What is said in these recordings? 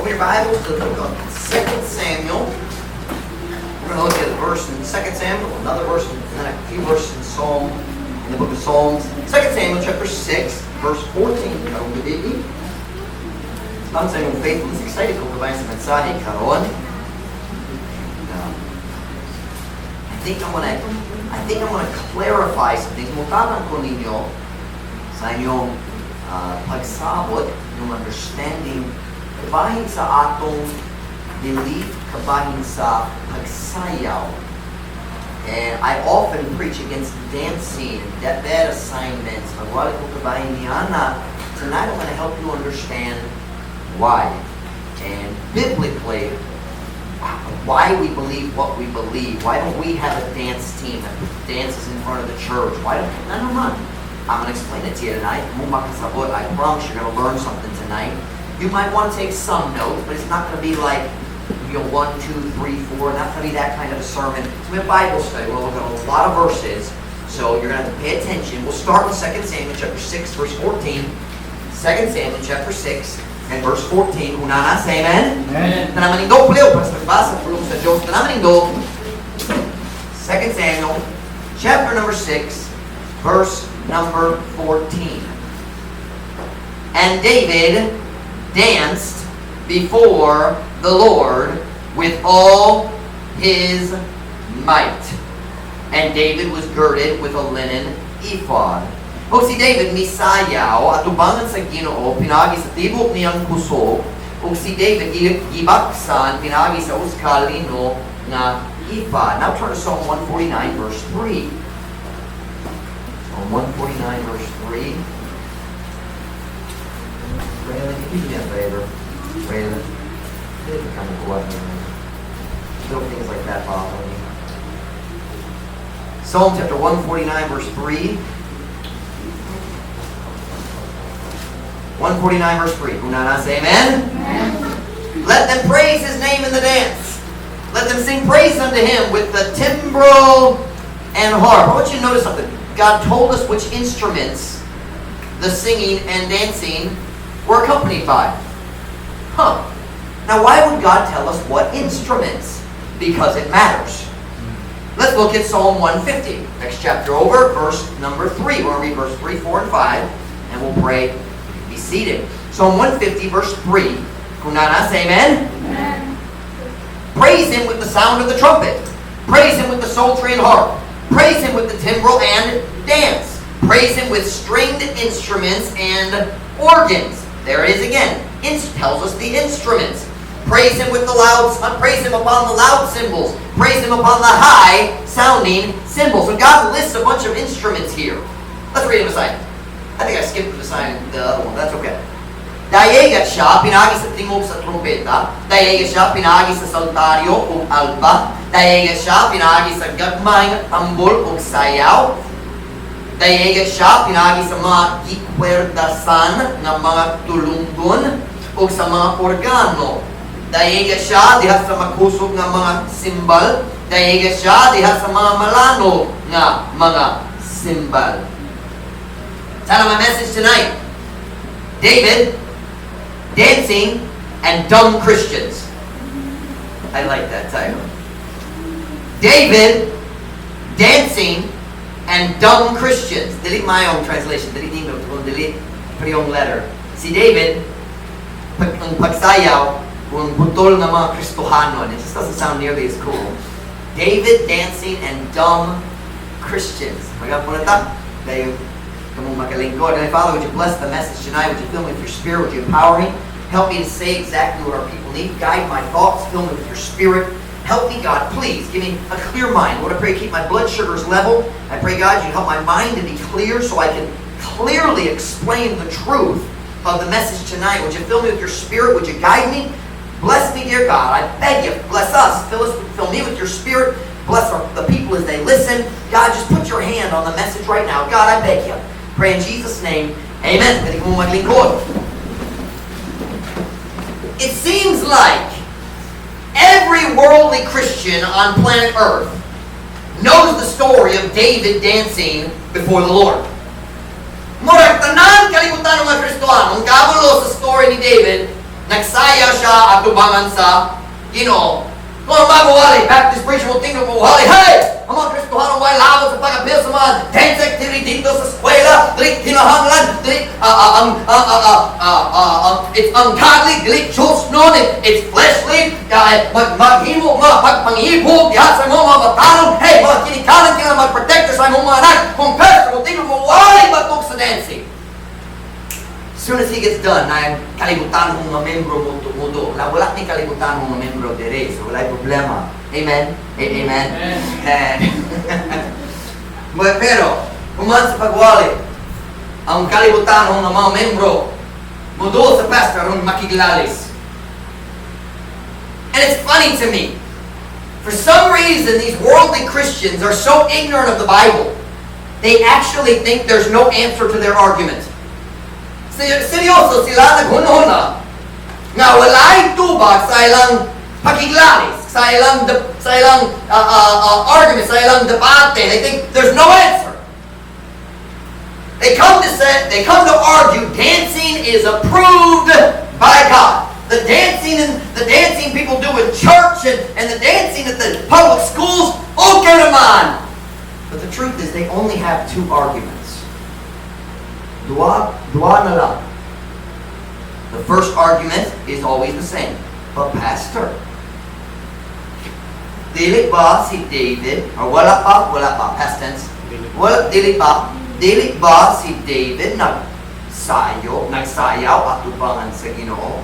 Open your Bibles to the book of 2 Samuel. We're going to look at a verse in 2 Samuel, another verse, and then a few verses in Psalm, in the book of Psalms. 2 Samuel chapter 6, verse 14. Karong gabii. Salamat sa inyong faithfulness. Excited ko kabayan sa mensahe karon. And I think I'm gonna clarify some things. Mutabang ko ninyo sa inyong pagsabot, inyong understanding, kabahin sa atong belief, kabahin sa pagsayaw. And I often preach against dancing and DepEd assignments. Magwali ko kabahin niana. Tonight I'm going to help you understand why. And biblically, why we believe what we believe. Why don't we have a dance team that dances in front of the church? Why don't, no, no. I'm going to explain it to you tonight. Makasabot. I promise you're going to learn something tonight. You might want to take some notes, but it's not going to be like, one, two, three, four. Not going to be that kind of a sermon. It's going to be a Bible study. We'll look at a lot of verses, so you're going to have to pay attention. We'll start in 2 Samuel chapter 6, verse 14. 2 Samuel chapter 6 and verse 14. Unana, say amen. Amen. Tanan manindog, please, para sa pagbasa, pulong sa Diyos. Tanan manindog. 2 Samuel chapter number 6, verse number 14. "And David danced before the Lord with all his might. And David was girded with a linen ephod." O si David misayaw atubangan sa Ginoo pinaagi sa tibok niyang kusog, ug si David gibaksan pinaagi sa usa ka lino nga ephod. Now turn to Psalm 149 verse 3. Psalm 149 verse 3. Raylan, can you do me a favor? Raylan, dili ka kamo kuha niya. Little things like that bother me. Psalm chapter 149 verse 3. 149 verse 3. Unana, say amen. Amen. "Let them praise his name in the dance. Let them sing praise unto him with the timbrel and harp." I want you to notice something. God told us which instruments the singing and dancing were accompanied by. Huh. Now, why would God tell us what instruments? Because it matters. Let's look at Psalm 150. Next chapter over, verse number 3. We're going to read verse 3, 4, and 5, and we'll pray. Be seated. Psalm 150, verse 3. Kunana, say amen. Amen. "Praise him with the sound of the trumpet. Praise him with the psaltery and harp. Praise him with the timbrel and dance. Praise him with stringed instruments and organs." There it is again. It tells us the instruments. "Praise him with the loud, praise him upon the loud cymbals. Praise him upon the high sounding cymbals." So God lists a bunch of instruments here. Let's read them aside. I think I skipped the sign, the other one. That's okay. "Dayega siya, pinaagi sa tingog sa trumpeta. Dayega siya, pinaagi sa saltaryo ug alpa. Dayega siya, pinaagi sa gagmay tambol ug sayaw. Dayega siya, pinaagi sa mga gikwerdasan nga mga tulunggon ug sa mga organo. Dayega siya diha sa makusog nga mga simbal. Dayega siya diha sa mga malano nga mga simbal." Title of my message tonight: David, Dancing, and Dumb Christians. I like that title. David, Dancing, and Dumb Christians. Delete my own translation. Delete nindot, delete priyong letter. Si David, ang pagsayaw, ang butol nga mga Kristohanon. It just doesn't sound nearly as cool. David, Dancing, and Dumb Christians. Magapo na ta. Dayon, kamong makalingkod. And Father, would you bless the message tonight? Would you fill me with your Spirit? Would you empower me? Help me to say exactly what our people need. Guide my thoughts. Fill me with your Spirit. Help me, God, please. Give me a clear mind. Lord, I pray you keep my blood sugars level. I pray, God, you help my mind to be clear so I can clearly explain the truth of the message tonight. Would you fill me with your Spirit? Would you guide me? Bless me, dear God. I beg you, bless us. Fill us, fill me with your Spirit. Bless the people as they listen. God, just put your hand on the message right now. God, I beg you. Pray in Jesus' name. Amen. Pwede mo maglingkod. It seems like every worldly Christian on planet Earth knows the story of David dancing before the Lord. Murag tanan kalibutan ng mga Kristohanon, kabalo sa story ni David Nagsayaw siya atubangan sa Ginoo. Kung ang magwali, Baptist preacher mo tingnan mo, wali, "Hey! Ang mga Kristohano way labot sa pag-apil sa mga dance activity dito sa eskwela, dili kinahanglan, dili, ang, it's ungodly, dili Diyos nun, it's fleshly, maghimo mga pagpangibog, diha sa mga batanon, hey, mga kinikanan kailangan mag-protect sa imong mga anak, kung pastor mo tingnan mo, wali batok sa dancing." As soon as he gets done, na kalibutan mong mga membro mo mudo. Wala, wala ni kalibutan mong mga membro dire, so wala problema. Amen? Amen? Amen. Pero, human sa pagwali, ang kalibutan mong mga membro, mudo sa pastor aron makiglalis. And it's funny to me. For some reason, these worldly Christians are so ignorant of the Bible, they actually think there's no answer to their argument. Seryoso sila naghunhuna nga walay tubag sa ilang pakiglalis, sa ilang argument, sa ilang debate. They think there's no answer. They come to argue dancing is approved by God. The dancing people do in church and the dancing at the public schools, okay naman. But the truth is they only have two arguments. Dua, dua na lang. The first argument is always the same. "But pastor, dili ba si David, or wala pa, past tense, wala, dili ba si David nagsayaw atubangan sa Ginoo?"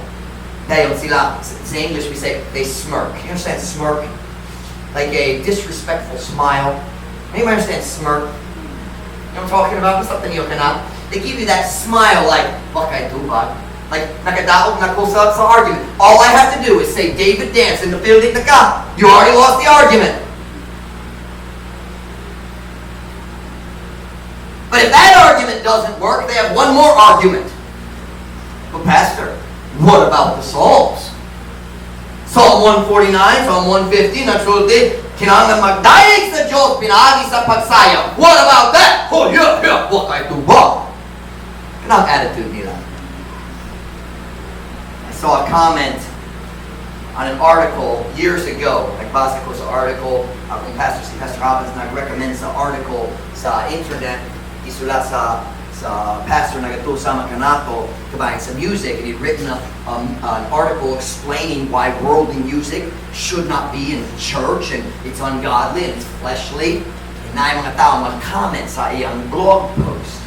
Dayon sila, sa English we say, they smirk. You understand smirk? Like a disrespectful smile. Anybody understand smirk? You know what I'm talking about? Something you cannot. They give you that smile like, "Bakay tubag." Like, nakadaog na ko sa argument. All I have to do is say David danced in the field na ka. You already lost the argument. But if that argument doesn't work, they have one more argument. "But pastor, what about the Psalms? Psalm 149, Psalm 150, nagsulti, kinahanglan magdayeg sa Diyos, pinaagi sa pagsayaw. What about that?" "Oh, yeah, wa kay tubag." Kanang attitude nila. I saw a comment on an article years ago. Nagbasa ko sa article. Akong pastor, si Pastor Robbins, nag-recommend sa article sa internet. Isulat sa pastor nagato sama kanato kabahin sa music, and he'd written an article explaining why worldly music should not be in church and it's ungodly and it's fleshly. And naay mga tao mag-comment sa iyang blog post.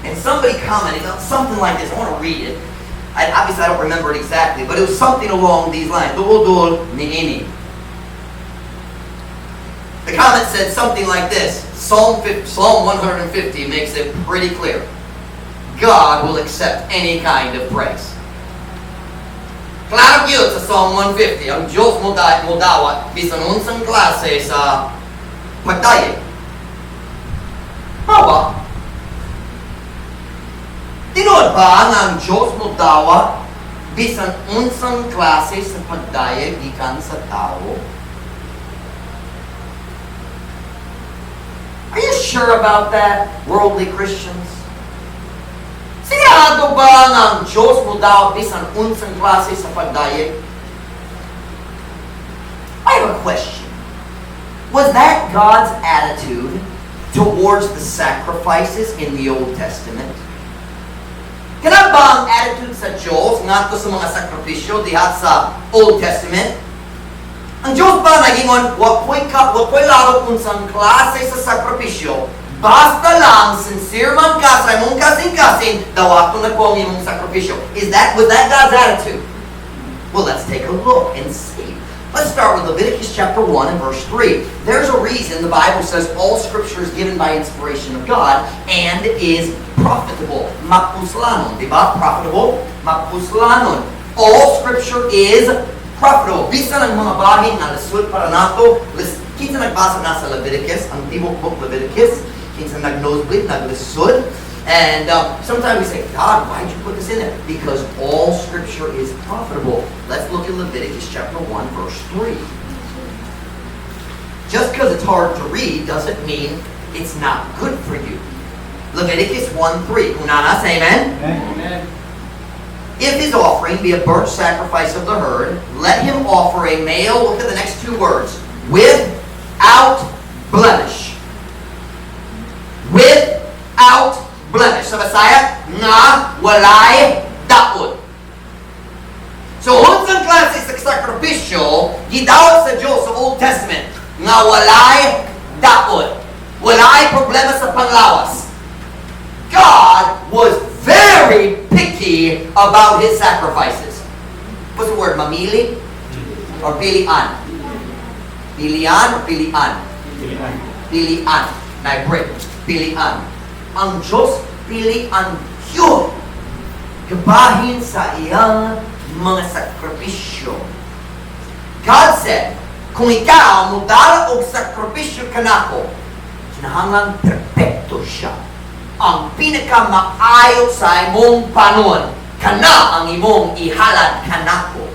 And somebody commented something like this. I want to read it. Obviously, I don't remember it exactly, but it was something along these lines. Duol niini. The comment said something like this. Psalm 150 makes it pretty clear. God will accept any kind of praise. Klaro gyud sa Psalm 150, ang Diyos mo dawat bisan unsang klase sa pagdayeg. Mao ba? Tinuod ba nga ang Diyos mo dawat bisan unsang klase sa pagdayeg gikan sa tao? Are you sure about that, worldly Christians? Sigurado ba nga ang Diyos mo dawat bisan unsang klase sa pagdayeg? I have a question. Was that God's attitude towards the sacrifices in the Old Testament? Kana ba ang attitude sa Diyos ngadto sa mga sakripisyo diha sa Old Testament? Ang Diyos ba nagingon, "Wa ko'y laro kung unsang klase sa sakripisyo, basta lang sincere man ka sa imong kasing-kasing, dawaton nako ang imong sakripisyo"? Was that God's attitude? Well, let's take a look and see. Let's start with Leviticus chapter 1 and verse 3. There's a reason the Bible says all scripture is given by inspiration of God and is profitable. Mapuslanon, di ba? Profitable, mapuslanon. All scripture is profitable. Bisan ang mga bahin nga lisod para nato, kinsa nagbasa na sa Leviticus, ang tibuok book Leviticus, kinsa nag-nosebleed, naglisod. And sometimes we say, "God, why'd you put this in there?" Because all scripture is profitable. Let's look at Leviticus chapter 1, verse 3. Just because it's hard to read doesn't mean it's not good for you. Leviticus 1:3. Unanas, amen? Amen. If his offering be a burnt sacrifice of the herd, let him offer a male, look at the next two words, without blemish. Without blemish. Sa Bisaya, nga walay daot. So, unsang klase sa sakripisyo gidawat sa Diyos sa Old Testament? Nga walay daot. Walay problema sa panglawas. God was very picky about his sacrifices. What's the word? Mamili? Or pilian? Pilian or pilian? Pilian. Na-break. Pilian. Ang Diyos, pilian yun. Kabahin sa iyang mga sakripisyo. God said, kung ikaw mudala og sakripisyo kanako, kinahanglan perpekto siya. Ang pinakamaayo sa imong panon, kana ang imong ihalad kanako.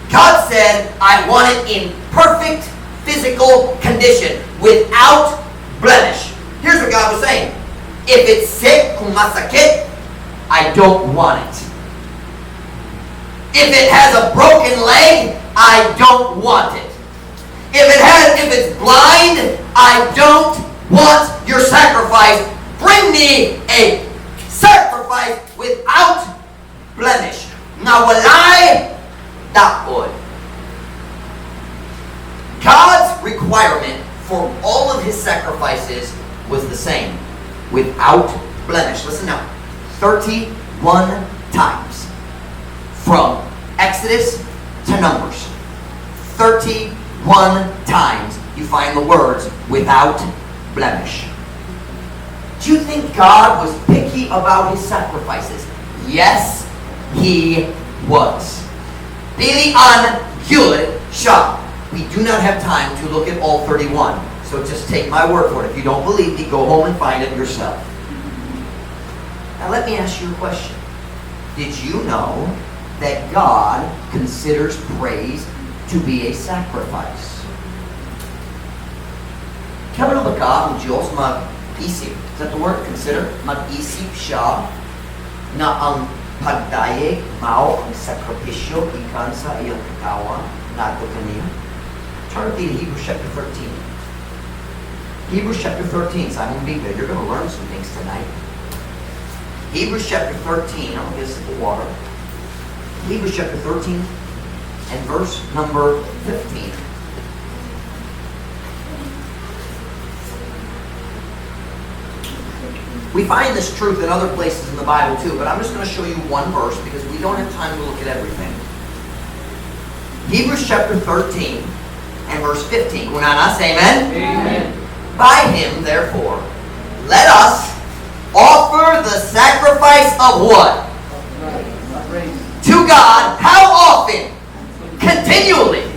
God said, "I want it in perfect physical condition, without blemish." Here's what God was saying. If it's sick, kung masakit, I don't want it. If it has a broken leg, I don't want it. If it's blind, I don't want your sacrifice. Bring me a sacrifice without blemish. Nga walay daot. God's requirement for all of his sacrifices was the same. Without blemish. Listen now. 31 times. From Exodus to Numbers. 31 times you find the words "without blemish." Do you think God was picky about his sacrifices? Yes, he was. Pilian gyud siya. We do not have time to look at all 31. So just take my word for it. If you don't believe me, go home and find it yourself. Now let me ask you a question. Did you know that God considers praise to be a sacrifice? Kabalo ba ka ang Diyos mag-isip? Is that the word? Consider? Mag-isip siya na ang pagdayeg mao ang sakripisyo gikan sa iyang katawan ngadto kaniya? Turn with me to Hebrews chapter 13. Hebrews chapter 13. Simon Biblia. You're going to learn some things tonight. Hebrews chapter 13. I'm going to get a sip of water. Hebrews chapter 13 and verse number 15. We find this truth in other places in the Bible too, but I'm just going to show you one verse because we don't have time to look at everything. Hebrews chapter 13 and verse 15. Kunana, say amen. Amen. By him, therefore, let us offer the sacrifice of what? Praise. To God. How often? Continually.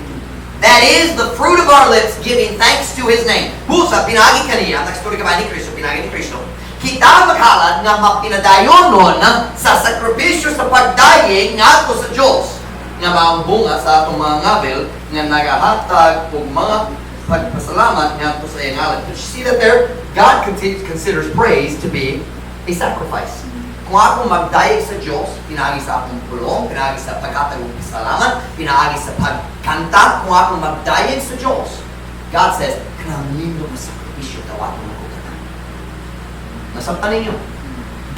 That is the fruit of our lips, giving thanks to His name. Busa, pinaagi kaniya, nagstorya ka ba ni Kristo, pinaagi ni Kristo, kita maghalad nga mapinadayonon sa sakripisyo sa pagdayeg ngadto sa Diyos nga maong bunga sa atong mga ngabil nga nagahatag og mga pagpasalamat ngadto sa iyang ngalan. Did you see that there? God considers praise to be a sacrifice. Kung ako magdayeg sa Diyos, pinaagi sa akong pulong, pinaagi sa paghatag og pasalamat, pinaagi sa pagkanta, kung ako magdayeg sa Diyos, God says, kanang nindot nga sakripisyo dawaton nako kana. Nasabtan ninyo?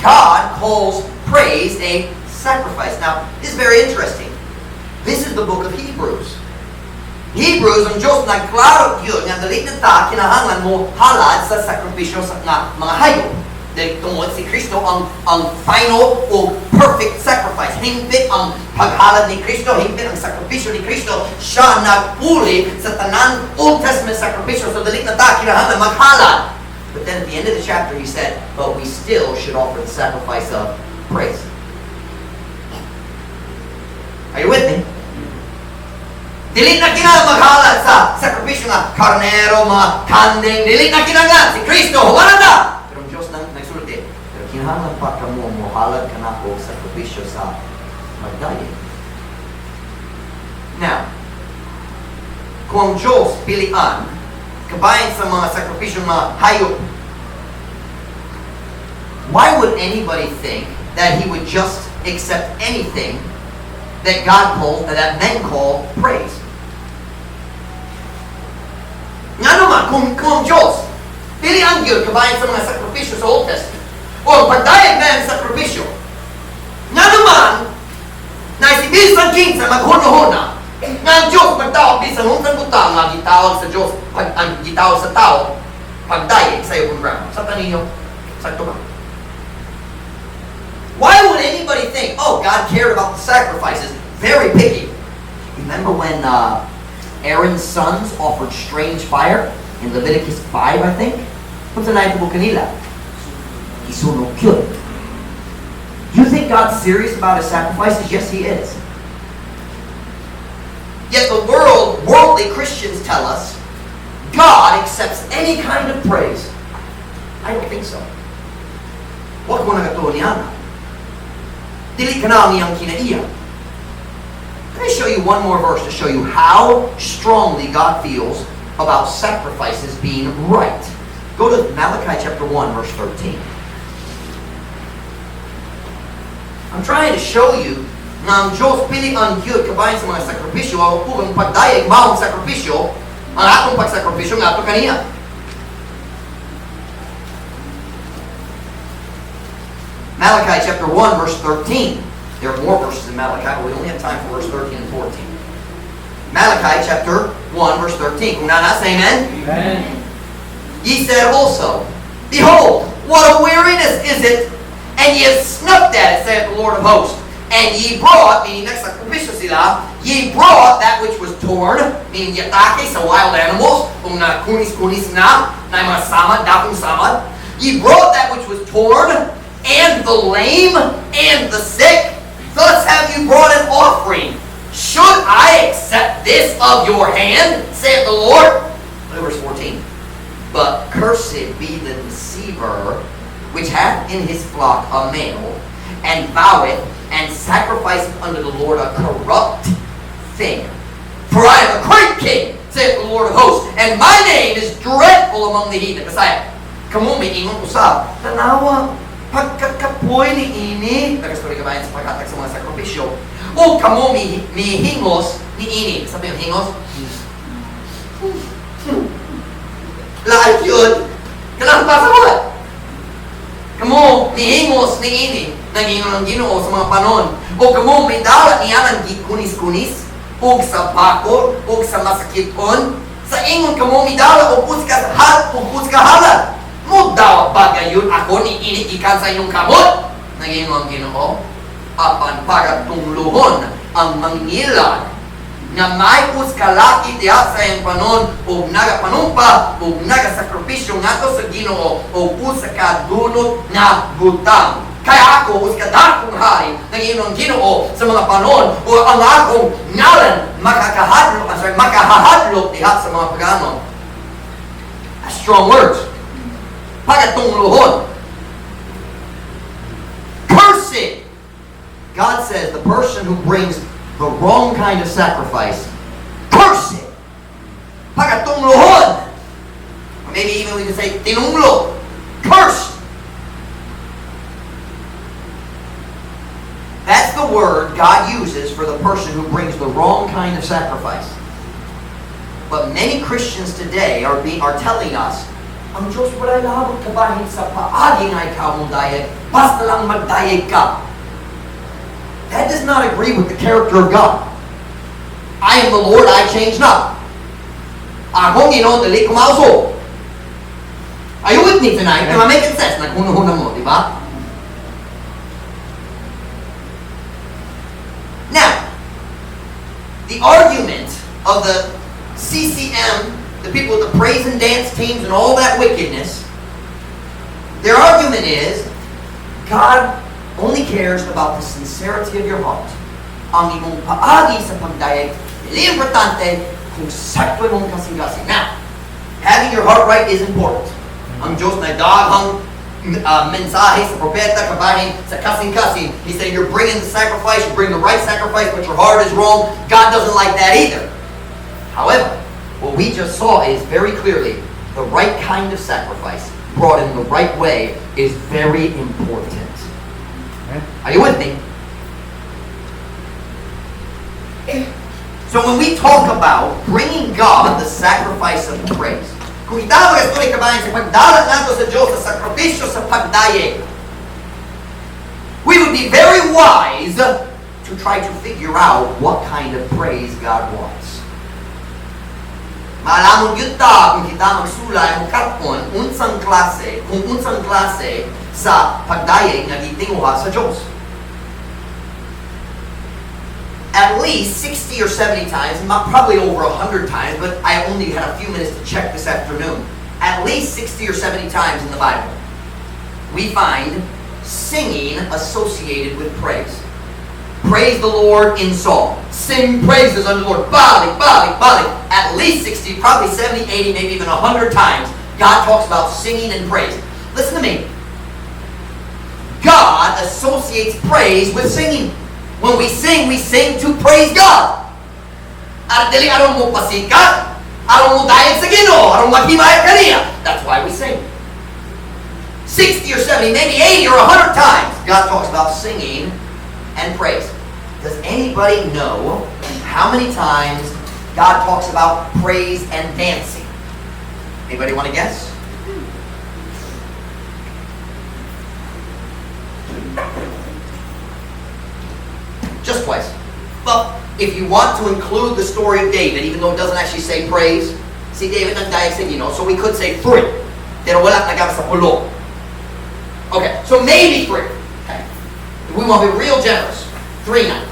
God calls praise a sacrifice. Now, this is very interesting. This is the book of Hebrews. Hebrews, ang Diyos nagklaro yun nga dili na ta kinahanglan mo halad sa sakripisyo sa nga mga hayop. Dahil tungod si Kristo ang final o perfect sacrifice. Hingpit ang paghalad ni Kristo, hingpit ang sakripisyo ni Kristo. Siya nagpuli sa tanan Old Testament sakripisyo. So dili na ta kinahanglan maghalad. But then at the end of the chapter he said, "But we still should offer the sacrifice of praise." Are you with me? Dili na kinahanglan maghalad sa sakripisyo nga karnero, mga kanding. Dili na kinahanglan. Si Kristo, humanan na! Pero ang Diyos nang nagsulti, pero kinahanglan pa kamo mohalad kanako sakripisyo sa magdayeg. Now, kung ang Diyos pilian, kabahin sa mga sakripisyo mga hayop, why would anybody think that He would just accept anything that God calls, that men call praise? Nga naman, kung ang Diyos, dili ang Diyos kabahin sa mga sakripisyo sa Old Testament, o ang pagdayeg na ang sakripisyo, nga naman, na si bisan kinsa maghuna-huna, nga ang Diyos magtawag bisan unsang butang nga gitawag sa Diyos, pag, ang gitawag sa tao, pagdayeg sa iyong programa. Sa taninyo, sakto ba? Why would anybody think, "Oh, God cared about the sacrifices"? Very picky. Remember when Aaron's sons offered strange fire in Leviticus 5, I think? Unsa nahitabo kanila? Gisunog gyud. You think God's serious about his sacrifices? Yes, he is. Yet the world, worldly Christians tell us, God accepts any kind of praise. I don't think so. Wa ko nagatuo niana. Dili kana ang iyang kinaiya. Let me show you one more verse to show you how strongly God feels about sacrifices being right. Go to Malachi chapter 1, verse 13. I'm trying to show you nga ang Diyos pili ang gyud kabahin sa mga sakripisyo ug ang pagdayeg maong sakripisyo ang atong pagsakripisyo nga ato kaniya. Malachi chapter 1 verse 13. There are more verses in Malachi, but we only have time for verse 13 and 14. Malachi chapter 1 verse 13. Kung naa na, say amen. Amen. Ye said also, "Behold, what a weariness is it, and ye have snuffed at it, saith the Lord of hosts. And ye brought," meaning nagsakripisyo sila, "ye brought that which was torn," meaning giatake sa wild animals, kung na kunis-kunis na, na mga samad, dakong samad. "Ye brought that which was torn, and the lame, and the sick. Thus have you brought an offering. Should I accept this of your hand, saith the Lord?" Look at verse 14. "But cursed be the deceiver, which hath in his flock a male, and voweth, and sacrificeth unto the Lord a corrupt thing. For I am a great king, saith the Lord of hosts, and my name is dreadful among the heathen." Bisaya, kamo miingon usab, "Tanawa, pagkakapoy ni ini," nagastory kabahin sa paghatag sa mga sakripisyo, o kamo mihingos ni ini. Sabi yung hingos? Lahat yun. Kailangan pa sa buhat. Kamo, mihingos ni ini. Nangingon ang Ginoo sa mga panon. O kamo, midala niya ng gikunis-kunis, ug sa bako, ug sa masakiton. Sa ingon kamo, midala, og usa ka hal, ug usa ka halad. Mudawa ba gayon ako ni ini gikan sa inyong kamot? Nangingon ang Ginoo. Apan pagatungluhon ang mangilad nga may usa ka laki diha sa iyang panon ug nagapanumpa ug nagasakripisyo ngadto sa Ginoo og usa ka dunot nga butang. Kaya ako usa ka dakong hari, nangingon ang Ginoo sa mga panon, ug ang akong ngalan makakahadlok, I'm sorry, makahahadlok diha sa mga pagano. That's strong words. Pagatungluhon. Cursed. God says the person who brings the wrong kind of sacrifice, curse it. Pagatungluhon. Or maybe even we can say tinunglo. Cursed. That's the word God uses for the person who brings the wrong kind of sacrifice. But many Christians today are telling us, ang Diyos wala'y labot kabahin sa paagi nga ikaw mo dayeg, basta lang magdayeg ka. That does not agree with the character of God. I am the Lord, I change not. Akong Ginoo, dili ko mausob. Are you with me tonight? Am I making sense? Naghuna-huna mo, di ba? Now, the argument of the CCM, the people with the praise and dance teams and all that wickedness, their argument is, God only cares about the sincerity of your heart. Ang imong paagi sa pagdayeg, dili importante kung sakto imong kasing-kasing. Now, having your heart right is important. Ang Diyos na daghang mensahe sa propeta kabahin sa kasing-kasing. He said, you're bringing the sacrifice, you bring the right sacrifice, but your heart is wrong. God doesn't like that either. However, what we just saw is very clearly the right kind of sacrifice brought in the right way is very important. Are you with me? So when we talk about bringing God the sacrifice of praise, kung kita magastorya kabahin sa pagdala nato sa Diyos sa sakripisyo sa pagdayeg, we would be very wise to try to figure out what kind of praise God wants. Maalamon gyud ta kung kita magsulay mo katon unsang klase, kung unsang klase sa pagdayeg nga gitinguha sa Diyos. At least 60 or 70 times, probably over 100 times, but I only had a few minutes to check this afternoon. At least 60 or 70 times in the Bible, we find singing associated with praise. Praise the Lord in song. Sing praises unto the Lord. Balik, balik, balik. At least 60, probably 70, 80, maybe even 100 times, God talks about singing and praise. Listen to me. God associates praise with singing. When we sing to praise God. At dili aron mo pasikat, aron mo dayeg sa Ginoo, aron maghimaya kaniya. That's why we sing. 60 or 70, maybe 80 or 100 times, God talks about singing and praise. Does anybody know how many times God talks about praise and dancing? Anybody want to guess? Just twice. Well, if you want to include the story of David, even though it doesn't actually say praise, si David nagdayeg sa Ginoo, so we could say three. Pero wala na sa pulo. Okay, so maybe three. Okay. If we want to be real generous, three now.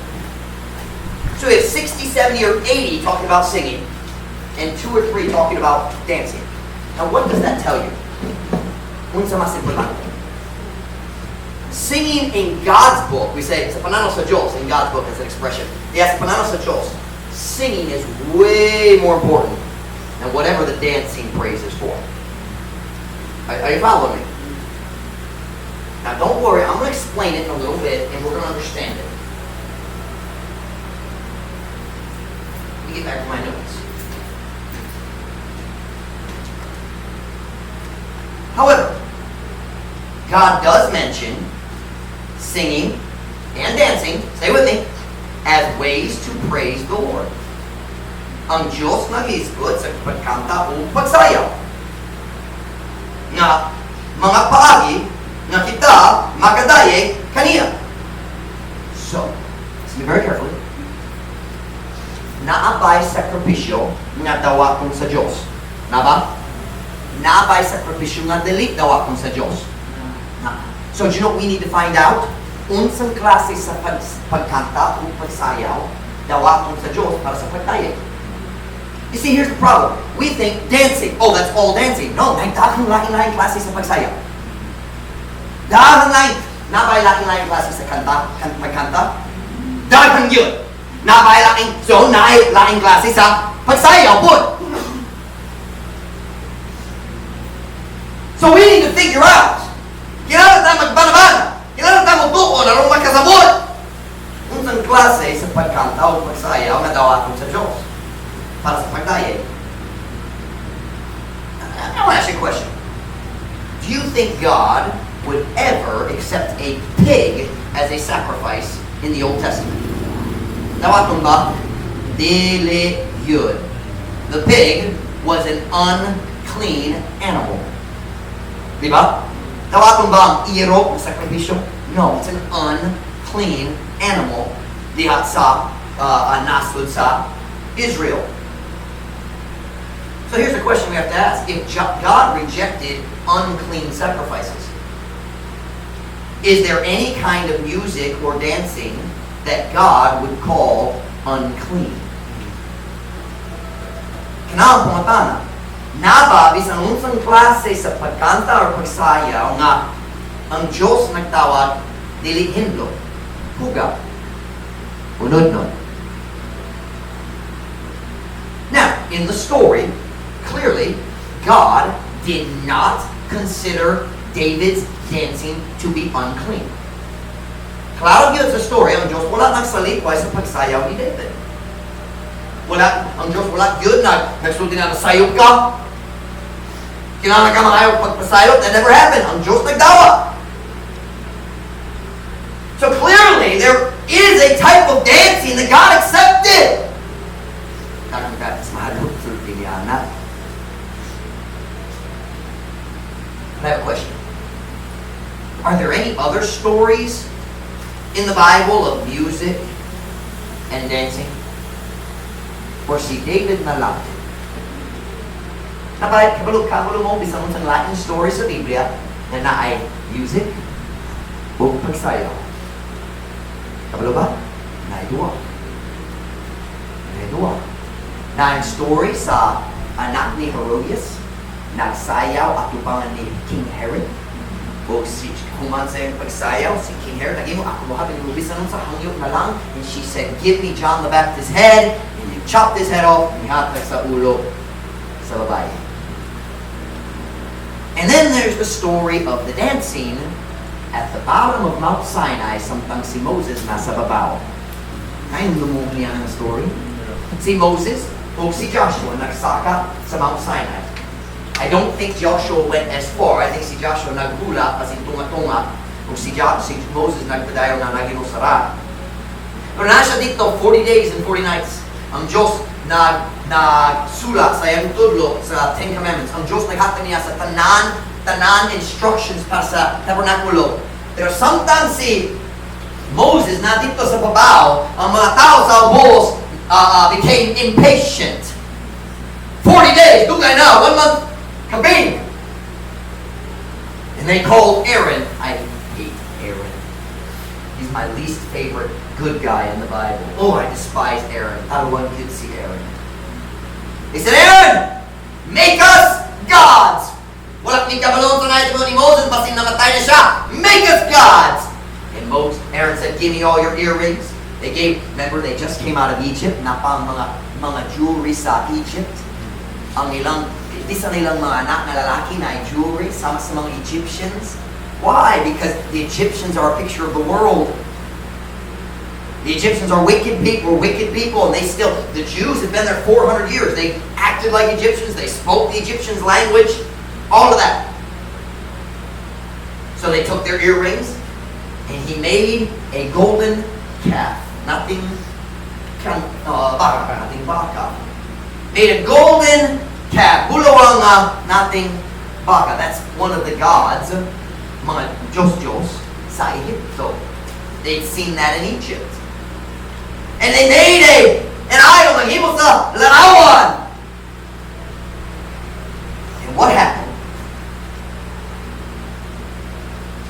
So we have 60, 70, or 80 talking about singing, and two or three talking about dancing. Now, what does that tell you? Unsa mas importante? Singing in God's book, we say, sa pananaw sa Diyos, in God's book as an expression. Yes, pananaw sa Diyos, singing is way more important than whatever the dancing praise is for. Are you following me? Now, don't worry, I'm going to explain it in a little bit, and we're going to understand it. Let me get back to my notes. However, God does mention singing and dancing, stay with me, as ways to praise the Lord. Ang Diyos naghisgot sa pagkanta o pagsayaw. Nga mga paagi nga kita makadayeg kaniya. So, listen very carefully. Naa bay sakripisyo nga dawaton sa Diyos? Naa ba? Naa bay sakripisyo nga dili dawaton sa Diyos? Na. So, do you know what we need to find out? Unsang klase sa pagkanta o pagsayaw dawaton sa Diyos para sa pagdayeg? You see, here's the problem. We think dancing. Oh, that's all dancing. No, may daghang lain-lain klase sa pagsayaw. Daghang lain. Naa bay lain-lain klase sa kanta, pagkanta? Daghang yun. Naa bay lain, so naay lain klase sa pagsayaw pud. So we need to figure out. Kailangan tayo magbanabana. Kailangan tayo mutuon aron makasabot. Unsang klase sa pagkanta o pagsayaw nga dawaton sa Diyos para sa pagdayeg? I want to ask you a question. Do you think God would ever accept a pig as a sacrifice in the Old Testament? Dawaton ba? Dili yun. The pig was an unclean animal. Di ba? Dawaton ba ang iro sa sakripisyo? No, it's an unclean animal diha sa nasod sa Israel. So here's the question we have to ask. If God rejected unclean sacrifices, is there any kind of music or dancing that God would call unclean? Kinahanglan pangutana, naa ba bisan unsang klase sa pagkanta or pagsayaw nga ang Diyos nagtawag dili hindlo, hugaw, unodnon? Now, in the story, clearly, God did not consider David's dancing to be unclean. Klaro gyud sa story, ang Diyos wala nagsalikway sa pagsayaw ni David. Wala, ang Diyos wala gyud nagsulti na nasayop ka. Kinahanglan ka maayo pagpasayop, that never happened. Ang Diyos nagdawa. So clearly, there is a type of dancing that God accepted. Any other stories in the Bible of music and dancing? Or si David na lang? Nabay, kabalo, kabalo mo, bisan unsang lain story sa Biblia na naay music o pagsayaw. Kabalo ba? Naay duwa. Naay duwa. Naay story sa anak ni Herodias, nagsayaw atubangan ni King Herod. O si human sa iyang pagsayaw, si King Herod, nag-ingon, "Ako mo habi, bisan sa hangyo na lang." And she said, "Give me John the Baptist's head." And you chopped his head off, nihatag sa ulo sa babae. And then there's the story of the dancing at the bottom of Mount Sinai samtang si Moses nasa babaw. Ay, mo niya ang story? Si Moses o si Joshua nagsaka sa Mount Sinai. I don't think Joshua went as far. I think si Joshua naghula kasi tunga-tunga. O si Moses nagpadayon na naginusara. Pero nasa dito 40 days and 40 nights. Ang Diyos nagsulat sa iyang tudlo sa Ten Commandments. Ang Diyos naghatag niya sa tanan instructions para sa tabernakulo. Pero samtang si Moses na dito sa babaw, ang mga tao sa ubos became impatient. 40 days, dugay na, one month kapin. And they called Aaron. I hate Aaron. He's my least favorite good guy in the Bible. Oh, I despise Aaron. Taruan gyud si Aaron. They said, "Aaron, make us gods." Wala ni kabalo sa ni Moses, basin namatay na siya. "Make us gods." And Moses, Aaron said, "Give me all your earrings." They gave, remember, they just came out of Egypt. Napang mga jewelry sa Egypt. Ang ilang, di sa nilang mga anak na lalaki na jewelry, sama sa mga Egyptians. Why? Because the Egyptians are a picture of the world. The Egyptians are wicked people, wicked people, and they still, the Jews had been there 400 years. They acted like Egyptians, they spoke the Egyptians' language, all of that. So they took their earrings, and he made a golden calf. Nothing baka, nothing baka. Made a golden calf. Bulawang nothing baka. That's one of the gods, mga Diyos Diyos, sa Egypto. They'd seen that in Egypt. And they made an idol, naghimo sa larawan. And what happened?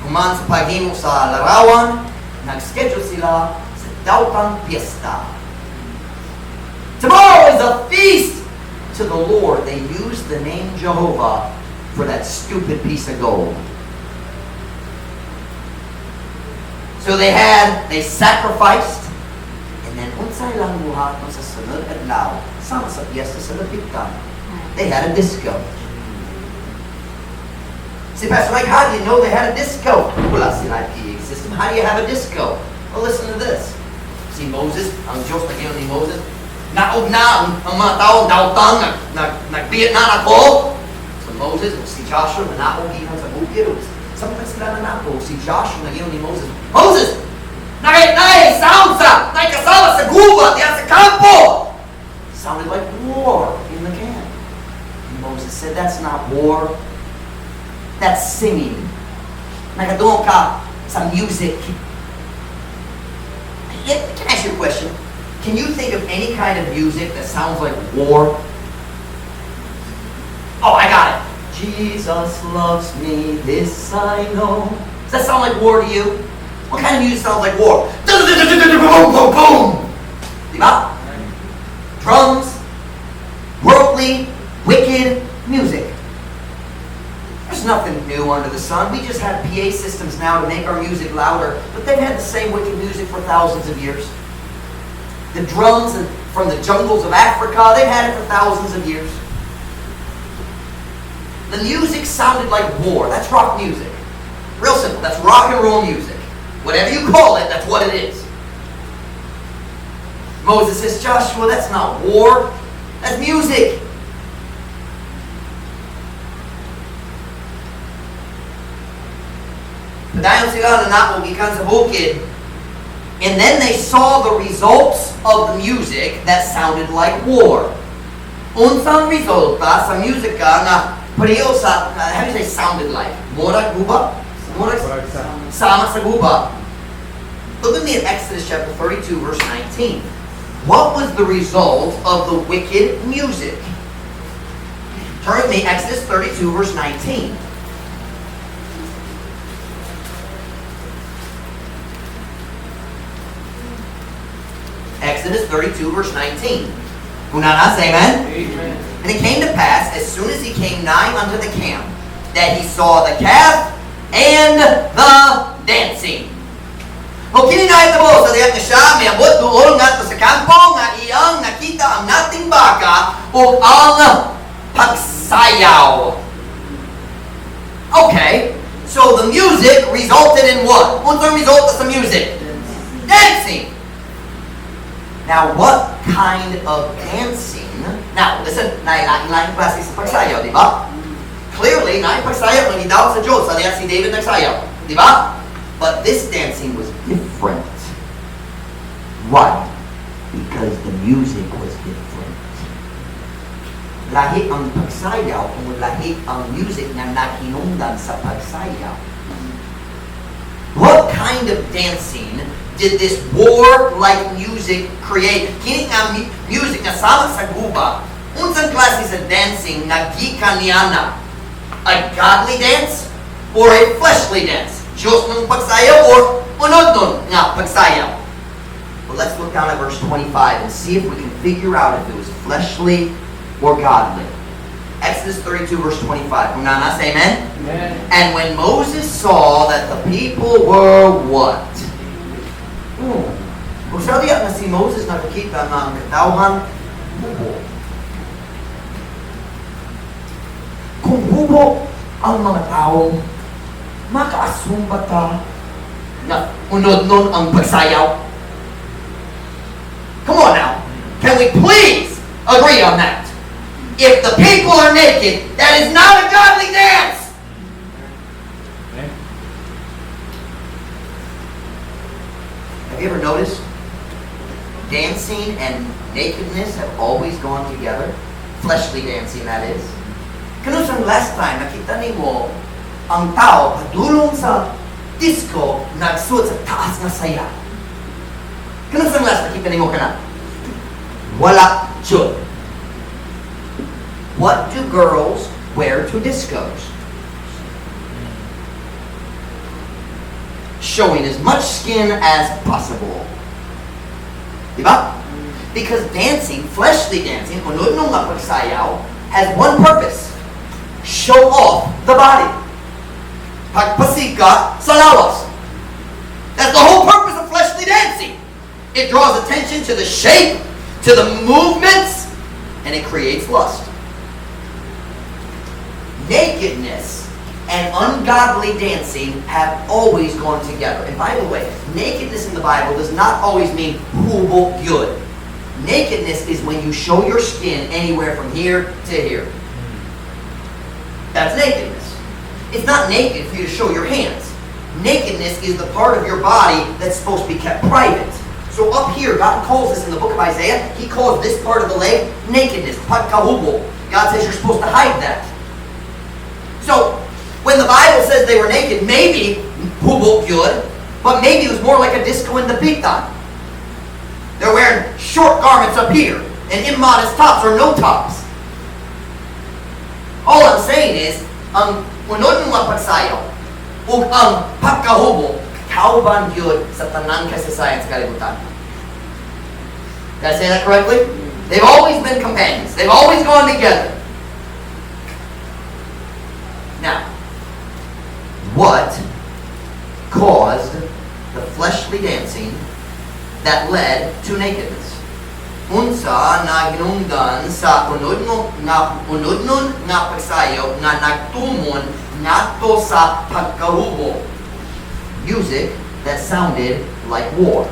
Human sa paghimo sa larawan, nag-schedule sila sa daotang piyesta. "Tomorrow is a feast to the Lord." They used the name Jehovah for that stupid piece of gold. So they sacrificed, and then unsay lang buhaton sa sunod adlaw, sama sa piyesta sa lapitan. They had a disco. See, Pastor Mike, how do you know they had a disco? Wala sila PA system. How do you have a disco? Well, listen to this. Si Moses, ang Diyos na ni Moses, naog na ang mga tao, daotang, nagbiat na ako. So Moses, o si Joshua, nanaog gikan sa bukid. Samtang sila nanaog, si Joshua nag ni Moses, "Moses, naay sound sa, naay kasama sa gubat, diyan sa kampo." Sounded like war in the camp. And Moses said, "That's not war. That's singing." Nakadungog ka sa music. Can I ask you a question? Can you think of any kind of music that sounds like war? Oh, I got it. "Jesus loves me, this I know." Does that sound like war to you? What kind of music sounds like war? Boom, boom, boom. Diba? Drums, worldly, wicked music. There's nothing new under the sun. We just have PA systems now to make our music louder, but they've had the same wicked music for thousands of years. The drums from the jungles of Africa, they've had it for thousands of years. The music sounded like war. That's rock music. Real simple. That's rock and roll music. Whatever you call it, that's what it is. Moses says, "Joshua, that's not war. That's music." Padayon sila nanaog gikan sa bukid. And then they saw the results of the music that sounded like war. Unsang resulta sa musika nga pareho sa, how do you say "sounded like"? Murag guba? Murag sama sa guba. Look with me at Exodus chapter 32, verse 19. What was the result of the wicked music? Turn with me, Exodus 32, verse 19. Exodus 32, verse 19. Unana, say amen. Amen. And it came to pass, as soon as he came nigh unto the camp, that he saw the calf and the dancing. O kini nahitabo sa diha nga siya miabot duol ngadto sa kampo nga iyang nakita ang nating baka ug ang pagsayaw. Okay, so the music resulted in what? Unsang result sa music? Dancing. Now, what kind of dancing? Now, listen, naay lain-laing klase sa pagsayaw, di ba? Clearly, naay pagsayaw nga gidawat sa Diyos, sa diha si David nagsayaw, di ba? But this dancing was different. Why? Because the music was different. Lahi ang pagsayaw kung lahi ang music nga nahinungdan sa pagsayaw. What kind of dancing did this war-like music create? Kini nga music nga sama sa guba, unsang klase sa dancing nga gikan niana? A godly dance or a fleshly dance? Diyos ng pagsayaw or unodnon nga pagsayaw? Well, let's look down at verse 25 and see if we can figure out if it was fleshly or godly. Exodus 32, verse 25. Unana, say amen. Amen. And when Moses saw that the people were what? Kung sa diya nga si Moses nakakita nga ang katawhan, hubo. Kung hubo ang mga tao, makaasum ba ta na unod nun ang pagsayaw? Come on now. Can we please agree on that? If the people are naked, that is not a godly dance! Amen. Have you ever noticed dancing and nakedness have always gone together? Fleshly dancing, that is. Kanusang last time nakita nimo ang tao padulong sa disco nagsuot sa taas nga saya? Kanusang last nakita nimo kana? Wala jud. What do girls wear to discos? Showing as much skin as possible. Diba? Because dancing, fleshly dancing, unod nga pagsayaw, has one purpose. Show off the body. Pagpasika sa lawas. That's the whole purpose of fleshly dancing. It draws attention to the shape, to the movements, and it creates lust. Nakedness and ungodly dancing have always gone together. And by the way, nakedness in the Bible does not always mean hubo gyud. Nakedness is when you show your skin anywhere from here to here. That's nakedness. It's not naked for you to show your hands. Nakedness is the part of your body that's supposed to be kept private. So up here, God calls this in the book of Isaiah, He calls this part of the leg nakedness, pagkahubo. God says you're supposed to hide that. So, when the Bible says they were naked, maybe hubo gyud, but maybe it was more like a disco in the pitan. They're wearing short garments up here and immodest tops or no tops. All I'm saying is, ang unod nga pagsayaw ug ang pagkahubo, kauban gyud sa tanang kasaysayan sa kalibutan. Did I say that correctly? They've always been companions. They've always gone together. Now, what caused the fleshly dancing that led to nakedness? Unsa nahinungdan sa unodnon nga pagsayaw nga nagtumon ngadto sa pagkahubo? Music that sounded like war.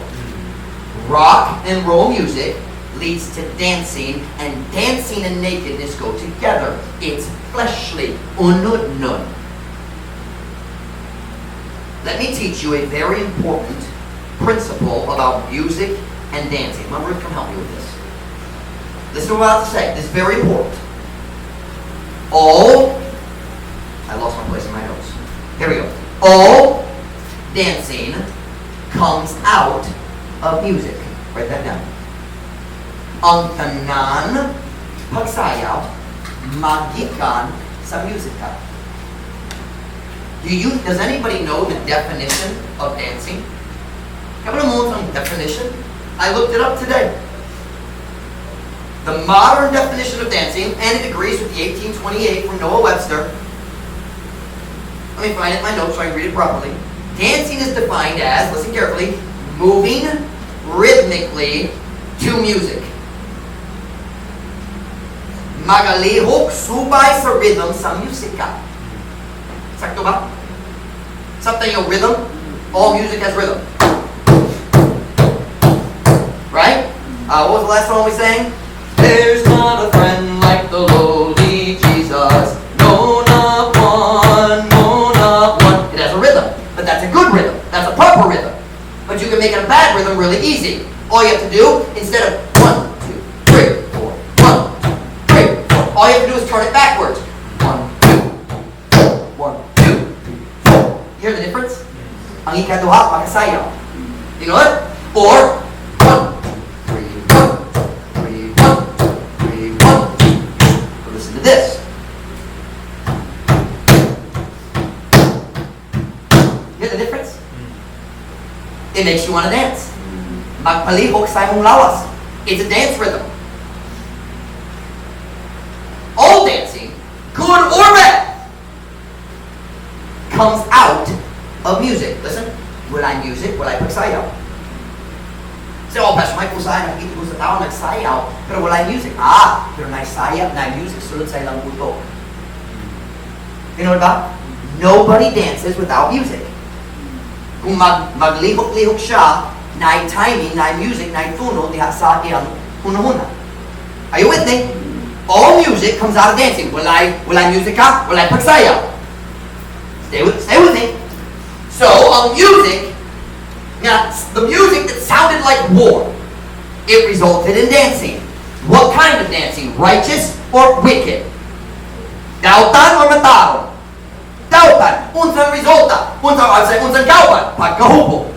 Rock and roll music leads to dancing, and dancing and nakedness go together. It's fleshly. Unodnon. Let me teach you a very important principle about music and dancing. Mama Ruth, come help me with this. Listen to what I'm about to say. This is very important. I lost my place in my notes. Here we go. All dancing comes out of music. Write that down. Ang tanan pagsayaw magikan sa musika. Does anybody know the definition of dancing? Kabalo mo ang definition? I looked it up today. The modern definition of dancing, and it agrees with the 1828 from Noah Webster. Let me find it in my notes so I can read it properly. Dancing is defined as, listen carefully, moving rhythmically to music. Magalihok subay sa rhythm sa musika. Sakto ba? Something yung rhythm? All music has rhythm. Right? What was the last song we sang? There's not a friend like the lowly Jesus. No, not one. No, not one. It has a rhythm. But that's a good rhythm. That's a proper rhythm. But you can make it a bad rhythm really easy. All you have to do, instead of 1, 2, 3, 4, 1, 2, 3, 4, all you have to do is turn it backwards. 1, 2, 4, 1, 2, 3, 4. You hear the difference? Ang ikaduha, pagkasayaw. You know it? Or, 1, 2, 3, 1, 2, 3, 1, 2, 3, 1, 2. But listen to this. You hear the difference? It makes you want to dance. Magpalihok sa imong lawas. It's a dance rhythm. All dancing, good or bad, comes out of music. Listen, walay music, walay pagsayaw. Say, "Oh, Pastor Mike, usahay nakita ko sa tao nagsayaw, pero walay music." Ah, pero nagsayaw, na music sulod sa ilang utok. You know ba? Nobody dances without music. Kung maglihok-lihok siya, naay timing, naay music, naay tuno, diha sa iyang hunahuna. Are you with me? All music comes out of dancing. Walay music ka, walay pagsayaw. Stay with me. So, ang music, nga, the music that sounded like war, it resulted in dancing. What kind of dancing? Righteous or wicked? Dautan or matarong? Dautan. Unsang resulta? Unsang kauban? Pagkahubo.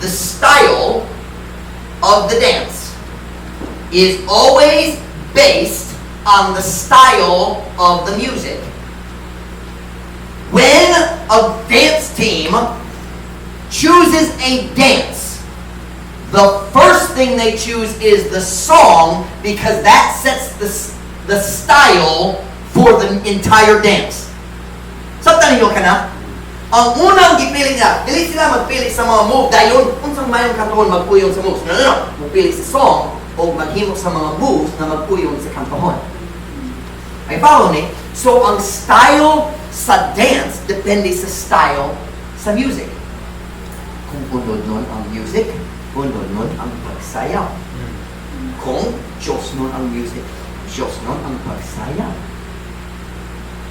The style of the dance is always based on the style of the music. When a dance team chooses a dance, the first thing they choose is the song because that sets the style for the entire dance. Sabtan ninyo kana? Ang unang gipili nila, dili sila magpili sa mga move dayon unsang mayong kantohon magpuyon sa moves. No, no, no. Magpili sa song o maghimo sa mga moves na magpuyon sa kantohon. Ay follow me? So ang style sa dance depende sa style sa music. Kung unod nun ang music, unod nun ang pagsayaw. Kung Diyos nun ang music, Diyos nun ang pagsayaw.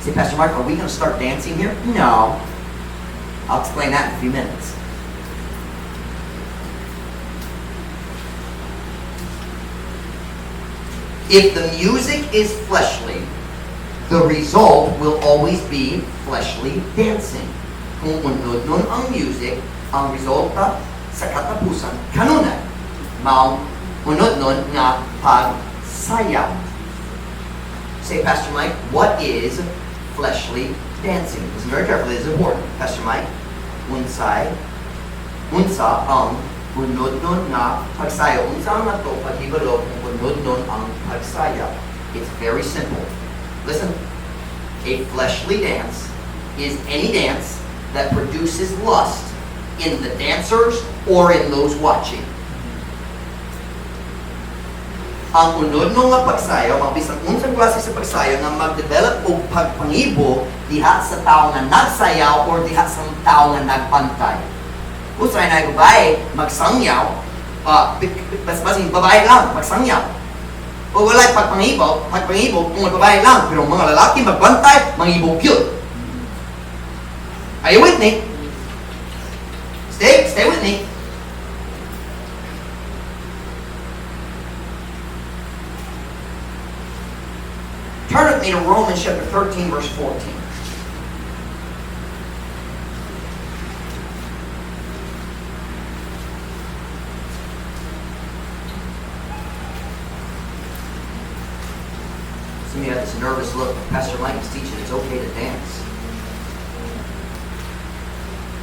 Say, "Pastor Mark, are we going to start dancing here?" No. I'll explain that in a few minutes. If the music is fleshly, the result will always be fleshly dancing. Kung unod nun ang music, ang resulta sa katapusan, kanunay, mao unod nun nga pagsayaw. Say, "Pastor Mike, what is fleshly dancing?" Listen very carefully, this is important. "Pastor Mike, unsa ang unod nun nga pagsayaw? Unsa ang ato paghibalo kung unod nun ang pagsayaw?" It's very simple. Listen, a fleshly dance is any dance that produces lust in the dancers or in those watching. Ang unod no nga pagsayaw, mabisan unsang klase sa pagsayaw nga mag-develop og pagpangibo diha sa tao nga nagsayaw or diha sa tao nga nagbantay. Usay na babae magsangyaw, bas babae lang magsangyaw. O walay pagpangibo kung babae lang, pero mga lalaki magbantay, mangibog yun. Are you with me? Stay with me. me to Romans chapter 13, verse 14. Some of you have this nervous look. Pastor Mike is teaching it's okay to dance.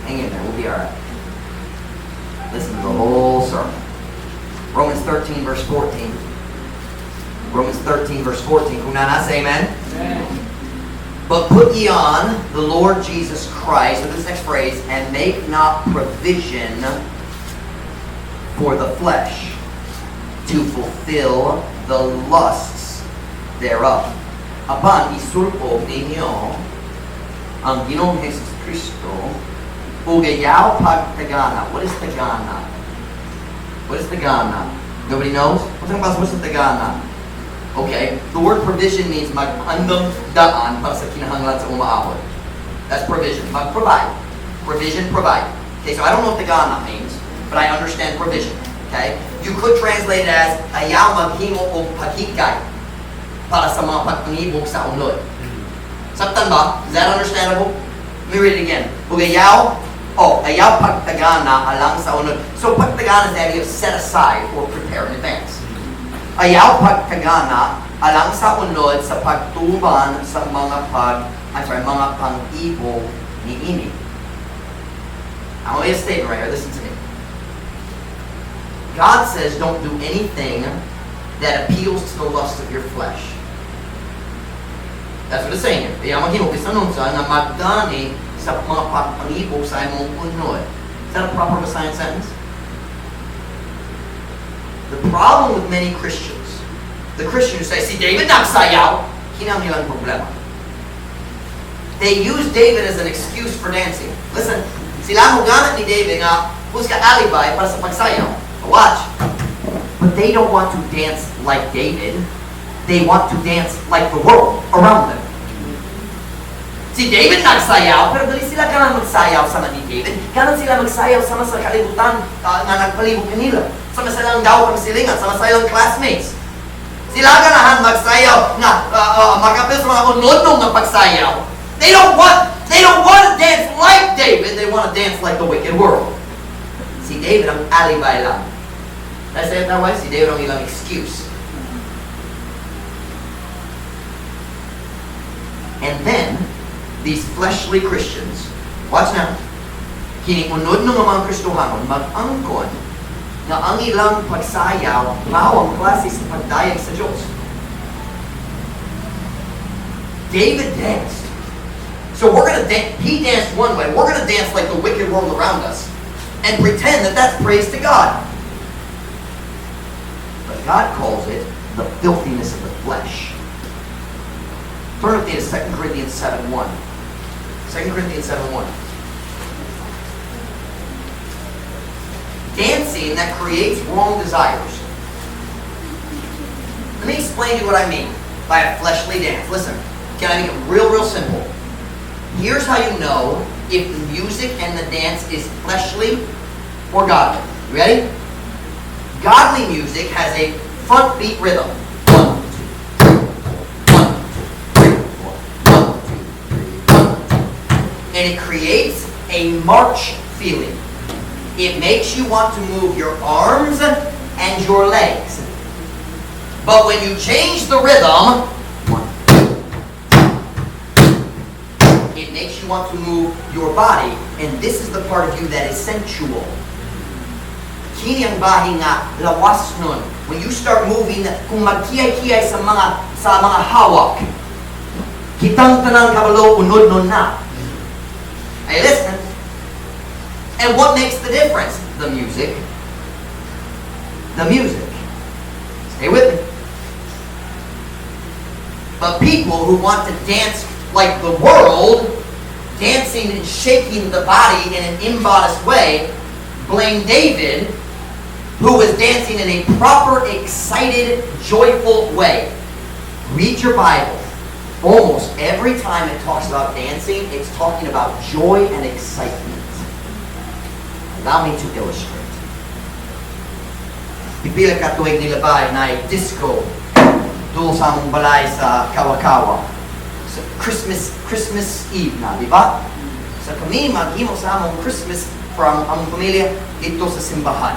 Hang in there, we'll be all right. Listen to the whole sermon. Romans 13, verse 14. Romans 13, verse 14. Kung naa na, say amen. Amen. But put ye on the Lord Jesus Christ, with this next phrase, and make not provision for the flesh to fulfill the lusts thereof. Apan isulpob ninyo ang Ginoong Jesus Kristo ug ayaw pagtagana. What is tagana? What is tagana? Nobody knows? What's ang what's the tagana? Okay, the word provision means maghandom daan para sa kinahanglan sa umaabot. That's provision. Mag-provide. Provision, provide. Okay, so I don't know what tagana means, but I understand provision. Okay? You could translate it as ayaw maghimo og paghikay para sa mga pagpangibok sa unod. Saktan ba? Is that understandable? Let me read it again. Ug ayaw, oh, ayaw pagtagana alang sa unod. So pagtagana is the idea of set aside or prepare in advance. Ayaw pagtagana alang sa unod sa pagtuban sa mga pag, I'm sorry, mga pang-ibog niini. I want to make a statement right here. Listen to me. God says don't do anything that appeals to the lust of your flesh. That's what it's saying here. Ayaw maghimo bisan unsa nga magdani sa mga pagpangibok sa imong unod. Is that a proper Visayan sentence? The problem with many Christians, the Christians who say, "Si David nagsayaw," kini ang ilang problema. They use David as an excuse for dancing. Listen, sila mo gamit ni David nga husga alibi para sa pagsayaw. Watch. But they don't want to dance like David. They want to dance like the world around them. Si David nagsayaw, pero dili sila ganahan magsayaw sama ni David. Ganahan sila magsayaw sama sa kalibutan nga nagpalibot kanila. Sama sa ilang daw silingan, sama sa ilang classmates. Sila ganahan magsayaw nga makapil sa mga unodnong nga pagsayaw. They don't want to dance like David. They want to dance like the wicked world. Si David ang alibi lang. Did I say it that way? Si David ang ilang excuse. And then, these fleshly Christians, watch now, kining unod ng mga Kristohanon, mag-angkon nga ang ilang pagsayaw mao ang klase sa pagdayag sa Diyos. David danced. So we're going to dance. He danced one way. We're going to dance like the wicked world around us and pretend that that's praise to God. But God calls it the filthiness of the flesh. Turn with me to 2 Corinthians 7.1. 2 Corinthians 7.1. Dancing that creates wrong desires. Let me explain to you what I mean by a fleshly dance. Listen, can I make it real, real simple? Here's how you know if the music and the dance is fleshly or godly. You ready? Godly music has a front beat rhythm. 1, 2, 3, 4, 1, 2, 3, 4, 1, 2, 3, 1, 2. And it creates a march feeling. It makes you want to move your arms and your legs. But when you change the rhythm, 1, 2, it makes you want to move your body. And this is the part of you that is sensual. Kini ang bahin nga lawas nun. When you start moving, kung magkiyay-kiyay sa mga hawak, kitang tanang kabalo unod nun na. Hey, listen. And what makes the difference? The music. The music. Stay with me. But people who want to dance like the world, dancing and shaking the body in an immodest way, blame David, who was dancing in a proper, excited, joyful way. Read your Bible. Almost every time it talks about dancing, it's talking about joy and excitement. Allow me to illustrate. Pipila ka tuig nilabay na disco duol sa among balay sa Kawakawa. So Christmas Eve na, di ba? So kami maghimo sa among Christmas from among pamilya didto sa simbahan.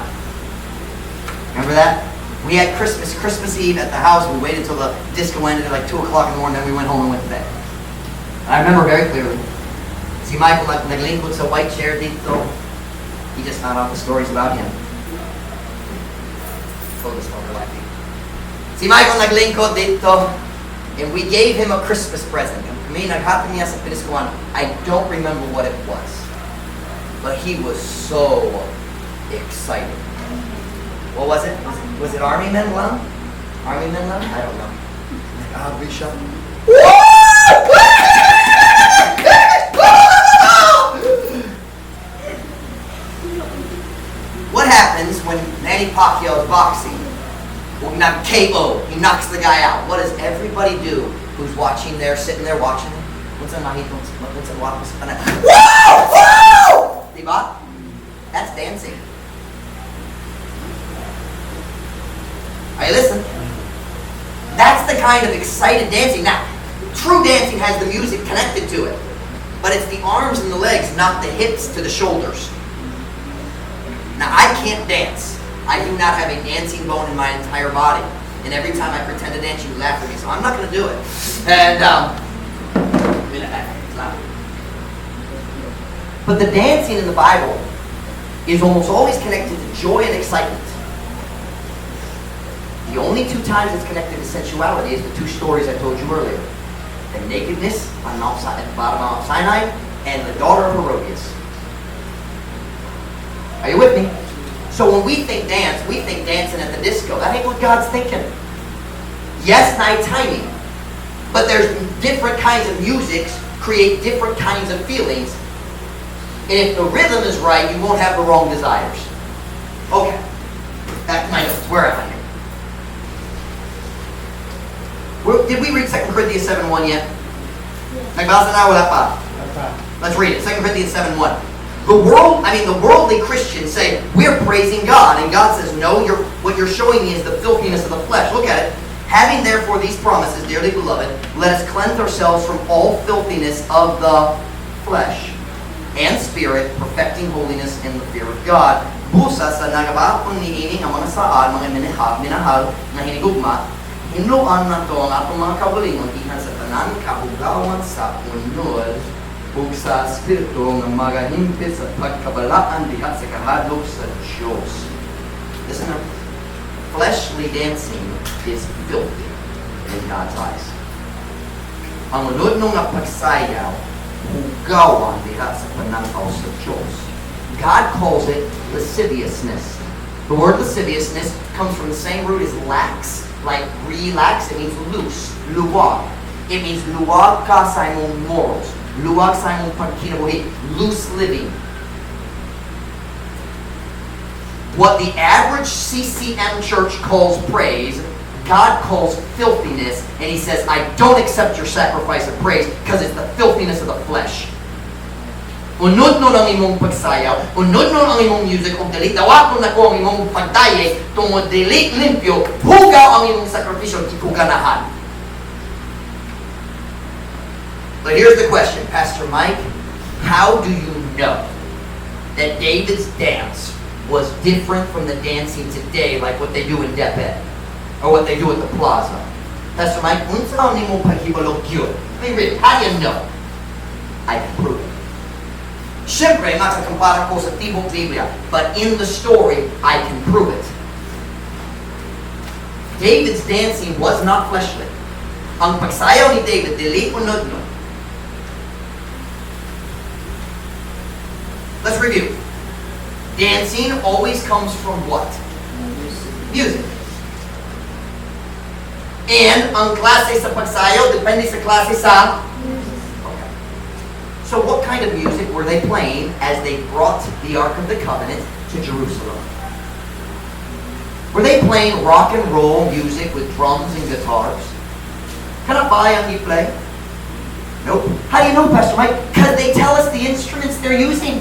Remember that? We had Christmas Eve at the house. We waited till the disco ended at like 2 o'clock in the morning, then we went home and went to bed. I remember very clearly. Si Michael naglingkod sa white chair didto. He just found out the stories about him. Told us overlapping. Si Michael naglingkod didto, and we gave him a Christmas present. Kami naghatag niya sa Piniskuan. I don't remember what it was. But he was so excited. What was it? Was it Army Men lang? Army Men lang? I don't know. Nag-aagoy siya. What happens when Manny Pacquiao is boxing? Well, not KO. He knocks the guy out. What does everybody do who's watching there, sitting there watching? What's ang nakita? What's ang watch sa tanan? Wow! Wow! Diba? That's dancing. Are you listening? That's the kind of excited dancing. Now, true dancing has the music connected to it. But it's the arms and the legs, not the hips to the shoulders. Now, I can't dance. I do not have a dancing bone in my entire body. And every time I pretend to dance, you laugh at me. So I'm not going to do it. And, but the dancing in the Bible is almost always connected to joy and excitement. The only two times it's connected to sensuality is the two stories I told you earlier. The nakedness on Mount at the bottom of Mount Sinai and the daughter of Herodias. Are you with me? So when we think dance, we think dancing at the disco. That ain't what God's thinking. Yes, night timing. But there's different kinds of musics create different kinds of feelings. And if the rhythm is right, you won't have the wrong desires. Okay. Back to my notes. Where am I here? Did we read 2 Corinthians 7:1 yet? Nagbasa na, wala pa? Let's read it. 2 Corinthians 7:1. The world, I mean, the worldly Christians say, "We're praising God." And God says, "No, what you're showing me is the filthiness of the flesh." Look at it. "Having therefore these promises, dearly beloved, let us cleanse ourselves from all filthiness of the flesh and spirit, perfecting holiness in the fear of God." Busa sa nagabaton niini nga mga saad, mga minahal, minahal nga hinigugma, hinloan nato ang atong mga kaugalingon gikan sa tanan kahugawan sa unod ug sa espiritu nga magahimpit sa pagkabalaan diha sa kahadlok sa Dios. Listen up. Fleshly dancing is filthy in God's eyes. Ang unod nga pagsayaw, hugawan diha sa pananaw sa Diyos. God calls it lasciviousness. The word lasciviousness comes from the same root as lax, like relax. It means loose, luwag. It means luwag ka sa imong morals, luwag sa imong pagkinabuhi, loose living. What the average CCM church calls praise, God calls filthiness, and He says, "I don't accept your sacrifice of praise because it's the filthiness of the flesh." Unod-non ang imong pagsayaw, unod-non ang imong music, ug dili dawaton nako ang imong pagdaye, tungod dili limpyo, hugaw ang imong sakripisyo, di ko ganahan. But here's the question, "Pastor Mike, how do you know that David's dance was different from the dancing today, like what they do in DepEd or what they do at the plaza? Pastor Mike, unsa nimo paghibalo gyud?" Let me read it. How do you know? I can prove it. Siyempre, makakumpara ko sa tibok Biblia, but in the story, I can prove it. David's dancing was not fleshly. Ang pagsayaw ni David, dili unod-non. Let's review. Dancing always comes from what? Music. And ang klase sa pagsayaw, depende sa klase sa. Okay. So what kind of music were they playing as they brought the Ark of the Covenant to Jerusalem? Were they playing rock and roll music with drums and guitars? Kana ba ang i-play? Nope. How do you know, Pastor Mike? Because they tell us the instruments they're using.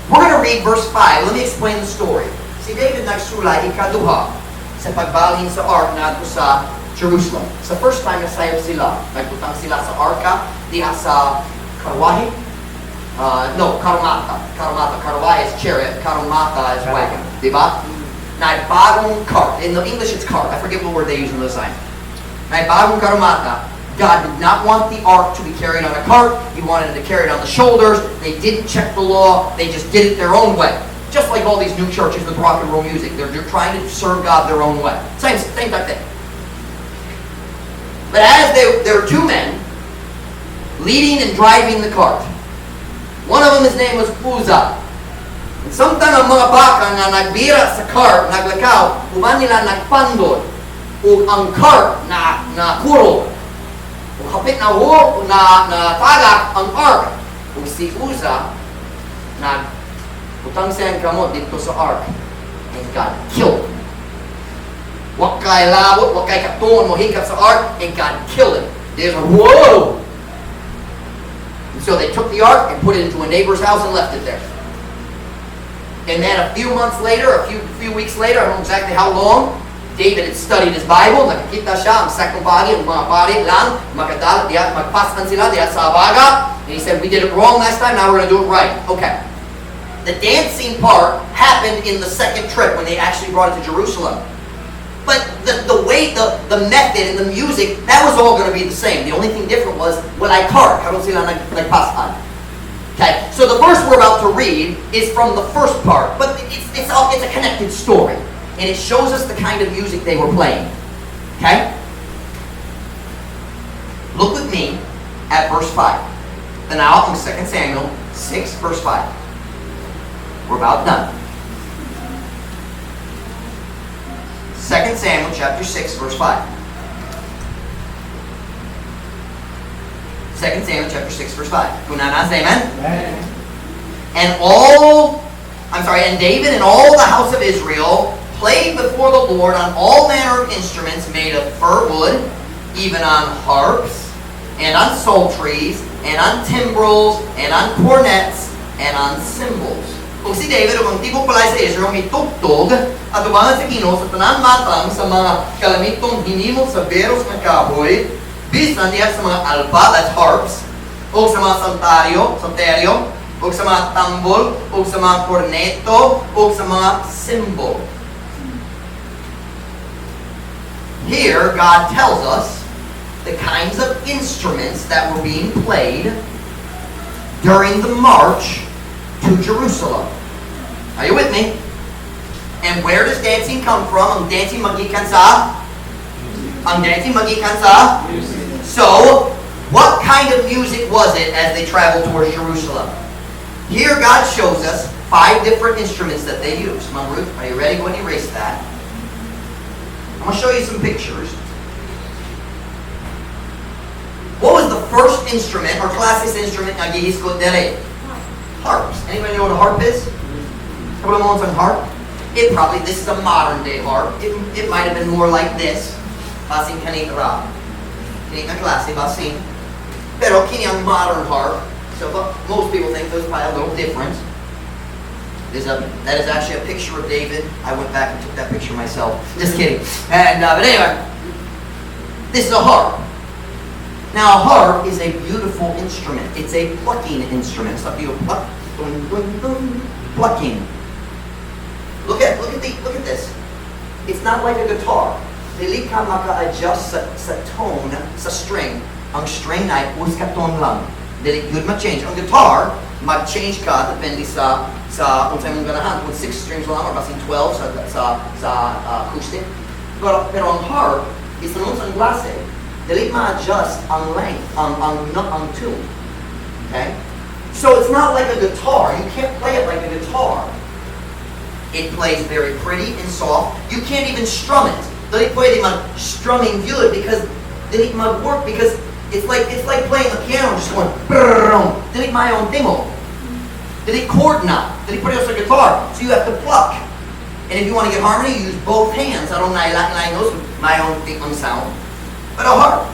We're going to read verse 5. Let me explain the story. Si David nagsulay ikaduha sa pagbalhin sa Ark ngadto sa Jerusalem. Sa first time nasayop sila, nagbutang sila sa arka diha sa karwahe. No, karmata. Karmata. Karwahe is chariot. Karmata is wagon. Di ba? Na bagong cart. In the English, it's cart. I forget what word they use in the sign. Na bagong karmata. God did not want the ark to be carried on a cart. He wanted it to carry it on the shoulders. They didn't check the law. They just did it their own way. Just like all these new churches with rock and roll music. They're trying to serve God their own way. Same type thing. But there were two men leading and driving the cart. One of them, his name was Uzzah. And samtang ang mga baka nga nagbira sa cart, naglakaw, uban nila nagpandol. Ug ang cart na nakurog. Ug hapit na hu na natagak ang ark. Ug si Uzzah nag butang siyang kamot didto sa ark and God killed him. Wa kay labot, wa kay katungon mo hingkap sa ark, and God killed him. There's a whoa! And so they took the ark and put it into a neighbor's house and left it there. And then a few months later, a few weeks later, I don't know exactly how long, David had studied his Bible, nakakita siya, ang saktong pari, ang mga pari lang, makadala, diya, magpasan sila diya sa abaga. And he said, "We did it wrong last time, now we're going to do it right." Okay. The dancing part happened in the second trip when they actually brought it to Jerusalem. But the way, the method and the music, that was all going to be the same. The only thing different was, walay cart, karon sila nagpasan. Okay, so the verse we're about to read is from the first part, but it's a connected story. And it shows us the kind of music they were playing. Okay? Look with me at verse 5. Now in 2 Samuel 6, verse 5. We're about done. 2 Samuel chapter 6, verse 5. 2 Samuel chapter 6, verse 5. Kunanas, amen? Amen. And David and all the house of Israel played before the Lord on all manner of instruments made of fir wood, even on harps, and on psalteries, and on timbrels, and on cornets, and on cymbals. Kung si David ug ang tibok balay sa Israel mitugtog atubangan sa Ginoo sa tanan matang sa mga kalamitong hinimo sa beros nga kahoy, bisan diha sa mga alpa, that's harps, ug sa mga salteryo, ug sa mga tambol, ug sa mga korneto, ug sa mga cymbal. Here, God tells us the kinds of instruments that were being played during the march to Jerusalem. Are you with me? And where does dancing come from? Ang dancing magikan sa? Ang dancing magikan sa? Music. So, what kind of music was it as they traveled towards Jerusalem? Here God shows us 5 different instruments that they used. Mom Ruth, are you ready? Go ahead and erase that. I'm going to show you some pictures. What was the first instrument or classic instrument nga gihisgot dere? Harps. Anybody know what a harp is? Kabalo mo ang harp? This is a modern day harp. It might have been more like this. Basin kani ra. Kini nga klase, basin. Pero kini ang modern harp. So but most people think those probably a little different. That is actually a picture of David. I went back and took that picture myself. Just kidding. But anyway, this is a harp. Now, a harp is a beautiful instrument. It's a plucking instrument. It's like you pluck, dun, dun, dun, plucking. Look at this. It's not like a guitar. Dili ka maka-adjust sa tone, sa string. Ang string ay usa ka tone lang. Dili gyud ma-change. Ang guitar, mag-change ka depende sa unsay mong ganahan. Kung 6 strings lang or basin 12 sa acoustic. Pero ang harp, bisan unsang klase, dili ma-adjust ang length, ang tune. Okay? So it's not like a guitar. You can't play it like a guitar. It plays very pretty and soft. You can't even strum it. Dili pwede mag-strumming good because dili mag-work because it's like playing the piano just going brrrr. Dili maayong tingog. Dili chord na. Dili pareho sa guitar. So you have to pluck. And if you want to get harmony, you use both hands. I don't know those my own thing on sound. But a harp.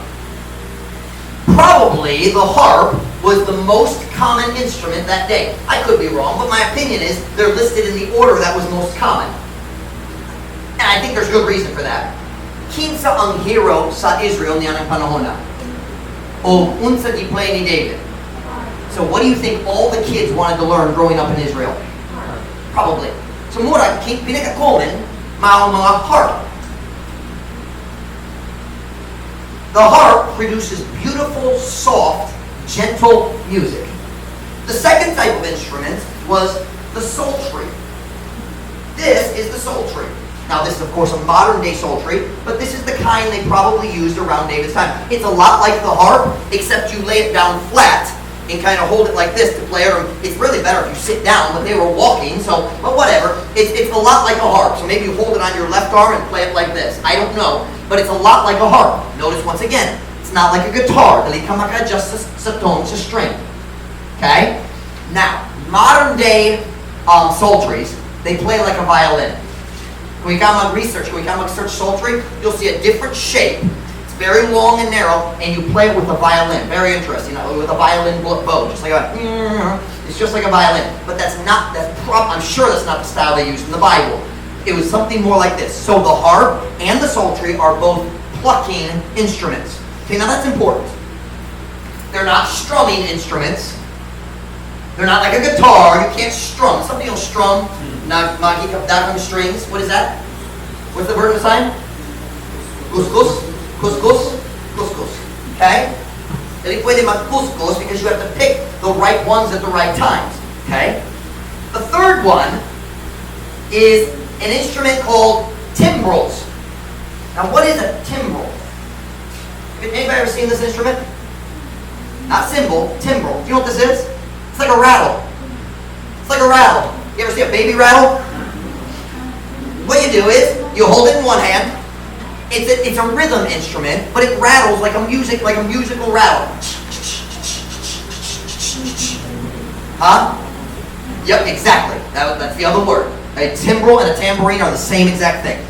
Probably the harp was the most common instrument that day. I could be wrong, but my opinion is they're listed in the order that was most common. And I think there's good reason for that. Kinsa ang hero sa Israel niyanang panahona? O unsa gi-play ni David? So what do you think all the kids wanted to learn growing up in Israel? Probably. So mura, pinaka-common, mao mga harp. The harp produces beautiful, soft, gentle music. The second type of instrument was the psaltery. This is the psaltery. Now, this is, of course, a modern-day psaltery, but this is the kind they probably used around David's time. It's a lot like the harp, except you lay it down flat and kind of hold it like this to play it. Or it's really better if you sit down, but they were walking, so, but whatever. It's a lot like a harp. So maybe you hold it on your left arm and play it like this. I don't know, but it's a lot like a harp. Notice once again, it's not like a guitar. Dili ka maka-adjust sa tone, sa string. Okay? Now, modern day psalteries, they play like a violin. Kung ikaw mag-research, kung ikaw mag-search psaltery, you'll see a different shape. It's very long and narrow, and you play it with a violin. Very interesting, with a violin bow, just like a, it's just like a violin. But that's not, that's prob I'm sure that's not the style they used in the Bible. It was something more like this. So the harp and the psaltery are both plucking instruments. Okay, now that's important. They're not strumming instruments. They're not like a guitar. You can't strum. Somebody will strum. Nag strings. What is that? What's the word in the sign? Kuskus, kuskus, kuskus. Okay? Dili pwede mag-kuskus because you have to pick the right ones at the right times. Okay? The third one is an instrument called timbrels. Now, what is a timbrel? Anybody ever seen this instrument? Not cymbal, timbrel. Do you know what this is? It's like a rattle. It's like a rattle. You ever see a baby rattle? What you do is you hold it in one hand. It's a rhythm instrument, but it rattles like a musical rattle. Huh? Yep, exactly. That's the other word. A timbrel and a tambourine are the same exact thing.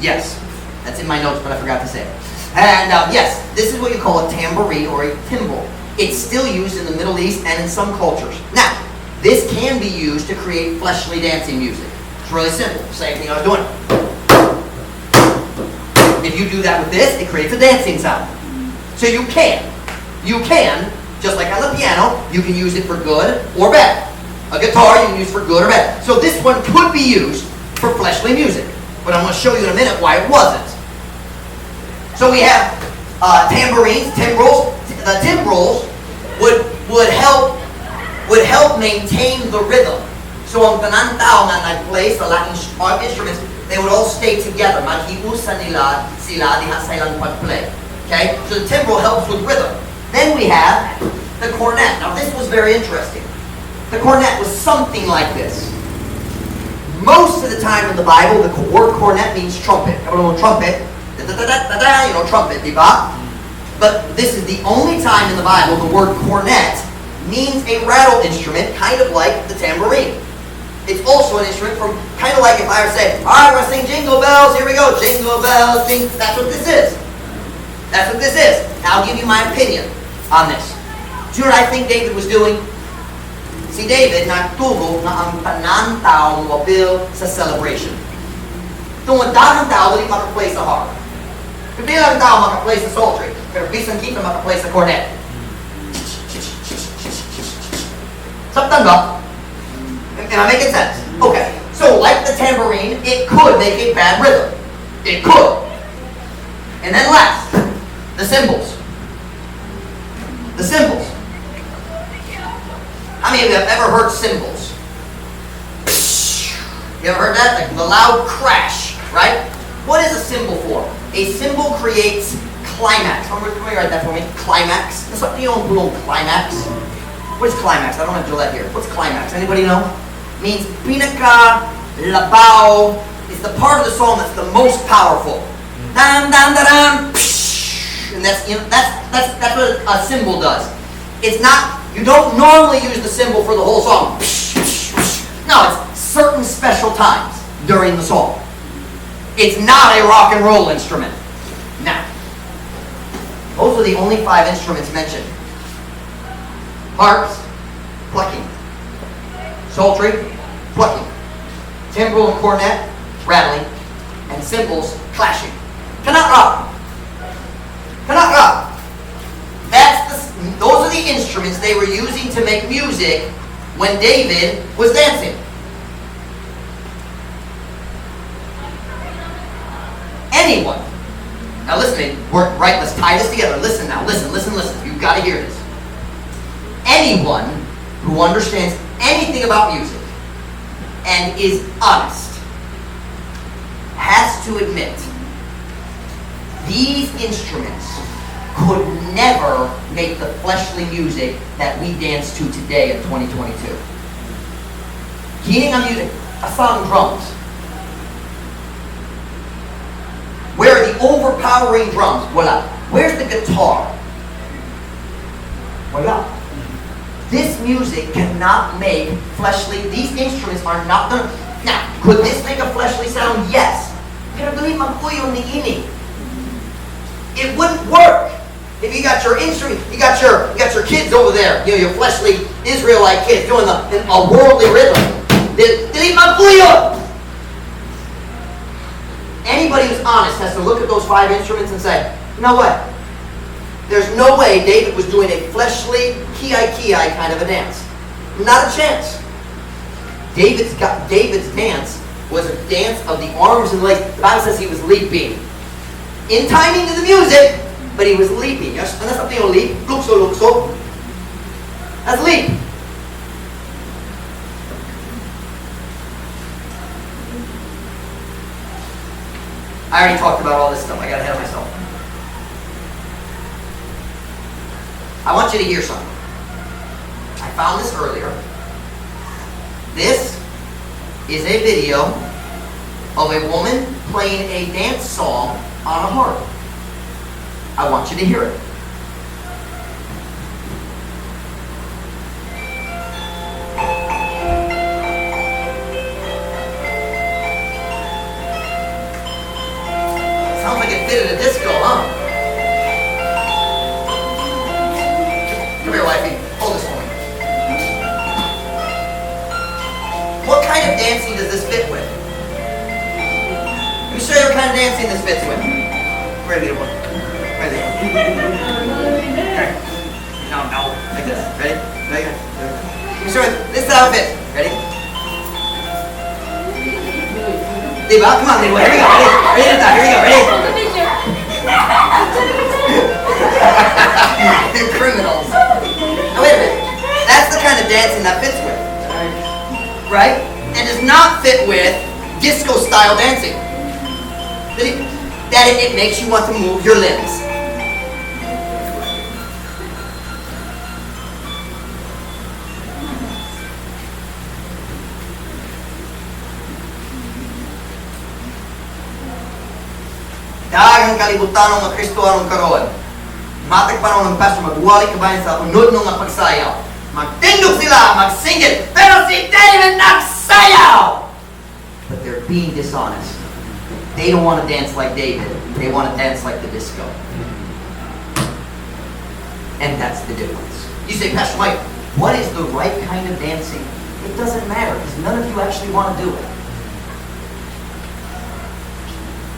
Yes. That's in my notes, but I forgot to say it. And yes, this is what you call a tambourine or a timbrel. It's still used in the Middle East and in some cultures. Now, this can be used to create fleshly dancing music. It's really simple. Same thing I was doing. If you do that with this, it creates a dancing sound. So you can. You can, just like on the piano, you can use it for good or bad. A guitar you can use for good or bad. So this one could be used for fleshly music. But I'm going to show you in a minute why it wasn't. So we have tambourines, timbrels. The timbrels would help maintain the rhythm. So ang tanan tao nga nag-play sa laing instruments, they would all stay together. Maghiusa nila sila diha sa ilang pag-play. Okay? So the timbrel helps with rhythm. Then we have the cornet. Now this was very interesting. The cornet was something like this. Most of the time in the Bible, the word cornet means trumpet. Everyone know trumpet? Da, da, da, da, da, da, you know, trumpet, di ba? But this is the only time in the Bible the word cornet means a rattle instrument, kind of like the tambourine. It's also an instrument from, kind of like if I were to say, all right, we're going to sing Jingle Bells, here we go, Jingle Bells, jing. That's what this is. That's what this is. Now I'll give you my opinion on this. Do you know what I think David was doing? Si David nagtugo nga ang tanan tao moapil sa celebration. Tungod daghang tao dili maka-play sa harp. Pipila lang tao maka-play sa psaltery, pero bisan kita maka-play sa cornet. Sabtan ba? Am I making sense? Okay. So like the tambourine, it could make a bad rhythm. It could. And then last, the cymbals. The cymbals. How many of you have ever heard cymbals? You ever heard that? Like the loud crash, right? What is a cymbal for? A cymbal creates climax. Can you write that for me? Climax. That's what you know, climax. What is climax? I don't have Gillette here. What's climax? Anybody know? Means pinaka labaw. It's the part of the song that's the most powerful. Dam dam da dam. And that's, you know, that's what a cymbal does. It's not, you don't normally use the cymbal for the whole song. No, it's certain special times during the song. It's not a rock and roll instrument. Now, those are the only 5 instruments mentioned. Harps, plucking. Psaltery, plucking. Timbrel and cornet, rattling. And cymbals, clashing. Kana ra. Kana ra. Those are the instruments they were using to make music when David was dancing. Anyone. Now listen, right, let's tie this together. Listen now, listen, listen, listen. You've got to hear this. Anyone who understands anything about music and is honest has to admit these instruments could never make the fleshly music that we dance to today in 2022. Kini nga music, asa ang drums? Where are the overpowering drums? Wala. Where's the guitar? Wala. This music cannot make fleshly, these instruments are not gonna, now, could this make a fleshly sound? Yes. Pero dili magkuyon niini. It wouldn't work. If you got your instrument, you got your kids over there, your fleshly Israelite kids doing a worldly rhythm. Dili magkuyon. Anybody who's honest has to look at those five instruments and say, you know what? There's no way David was doing a fleshly, ki-ki kind of a dance. Not a chance. David's dance was a dance of the arms and legs. The Bible says he was leaping. In timing to the music, but he was leaping. Yes? And that's something you leap. Lukso, lukso. That's leap. I already talked about all this stuff. I got ahead of myself. I want you to hear something. I found this earlier. This is a video of a woman playing a dance song on a harp. I want you to hear it. Sounds like it fitted a disco, huh? Come here, wifey. Hold this for me. What kind of dancing does this fit with? Let me show you what kind of dancing this fits with. Ready, little one. Ready. Here. No, no. Like this. Ready? Ready? Let me show you. This is how it fits. Ready? Diba? Come on, little one. Here we go. Ready? Ready? Here we go. Ready? You're criminals. Now wait a minute. That's the kind of dancing that fits with. Right? And does not fit with disco-style dancing. That it makes you want to move your limbs. Daghang kalibutanon nga Kristohanon karon. Matag panahon ng pastor, magwali kabayan sa unod nga pagsayaw. Magtindog sila, magsingit, pero si David nagsayaw! But they're being dishonest. They don't want to dance like David. They want to dance like the disco. And that's the difference. You say, Pastor Mike, what is the right kind of dancing? It doesn't matter, because none of you actually want to do it.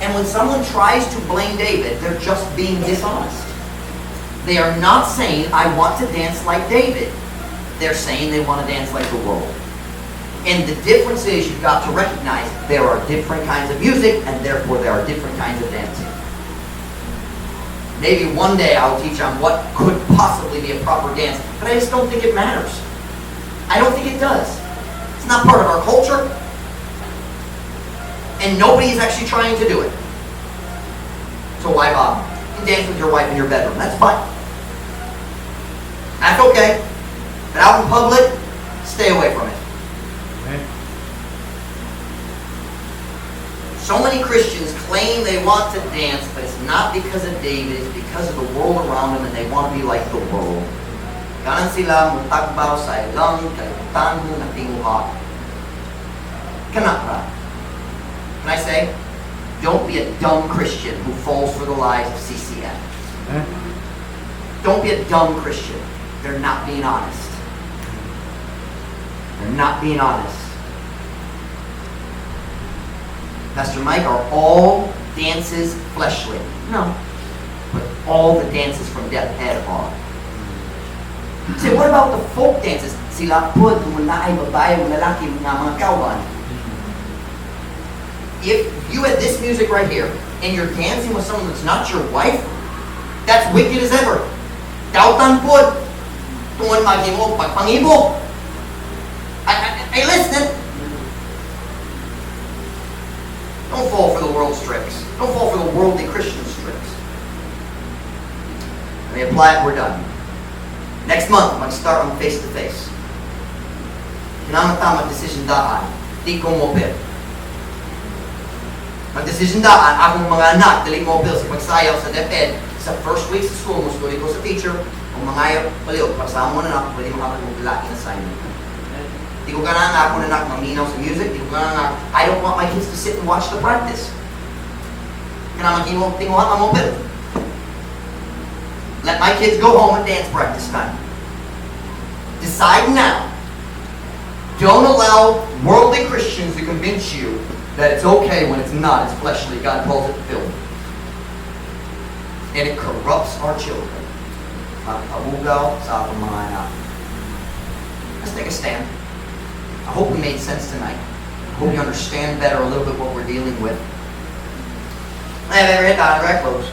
And when someone tries to blame David, they're just being dishonest. They are not saying, I want to dance like David. They're saying they want to dance like the world. And the difference is you've got to recognize there are different kinds of music, and therefore there are different kinds of dancing. Maybe one day I'll teach on what could possibly be a proper dance, but I just don't think it matters. I don't think it does. It's not part of our culture, and nobody is actually trying to do it. So why bother? You can dance with your wife in your bedroom. That's fine. That's okay. But out in public, stay away from it. Okay. So many Christians claim they want to dance, but it's not because of David, it's because of the world around them, and they want to be like the world. Ganahan sila mutagbaw sa ilang kalibutan nga tinguha. Kana ra. Can I say? Don't be a dumb Christian who falls for the lies of CCM. Okay. Don't be a dumb Christian. They're not being honest. They're not being honest. Pastor Mike, are all Dances fleshly? No. But all the dances from DepEd are. Say, what about the folk dances? Sila pod, kung naay babae o lalaki nga mga kauban. If you had this music right here, and you're dancing with someone that's not your wife, that's wicked as ever. Dautan pod. Tungod maghimo pagpangibo. I listen. Don't fall for the world's tricks. Don't fall for the worldly Christian's tricks. Let me apply it, we're done. Next month, mag-start on face-to-face. Kinahanglan ta mag-decision daan. Di ko mo-apil. Mag-decision daan, akong mga anak, dili mo-apil sa pagsayaw sa DepEd. Sa first week sa school, mo ko sa teacher, kung mangayo, palihog, pagsama mo na anak, pwede makapag lain assignment. Di ko ganahan nga akong anak maminaw sa music. Di ko ganahan nga, I don't want my kids to sit and watch the practice. Kanang maghimo tinguha ang mobile. Let my kids go home at dance practice time. Decide now. Don't allow worldly Christians to convince you that it's okay when it's not. It's fleshly. God calls it filth. And it corrupts our children. Magpahugaw sa atong mga anak. Let's take a stand. I hope we made sense tonight. I hope you understand better a little bit what we're dealing with. I have every head bowed, every eye closed.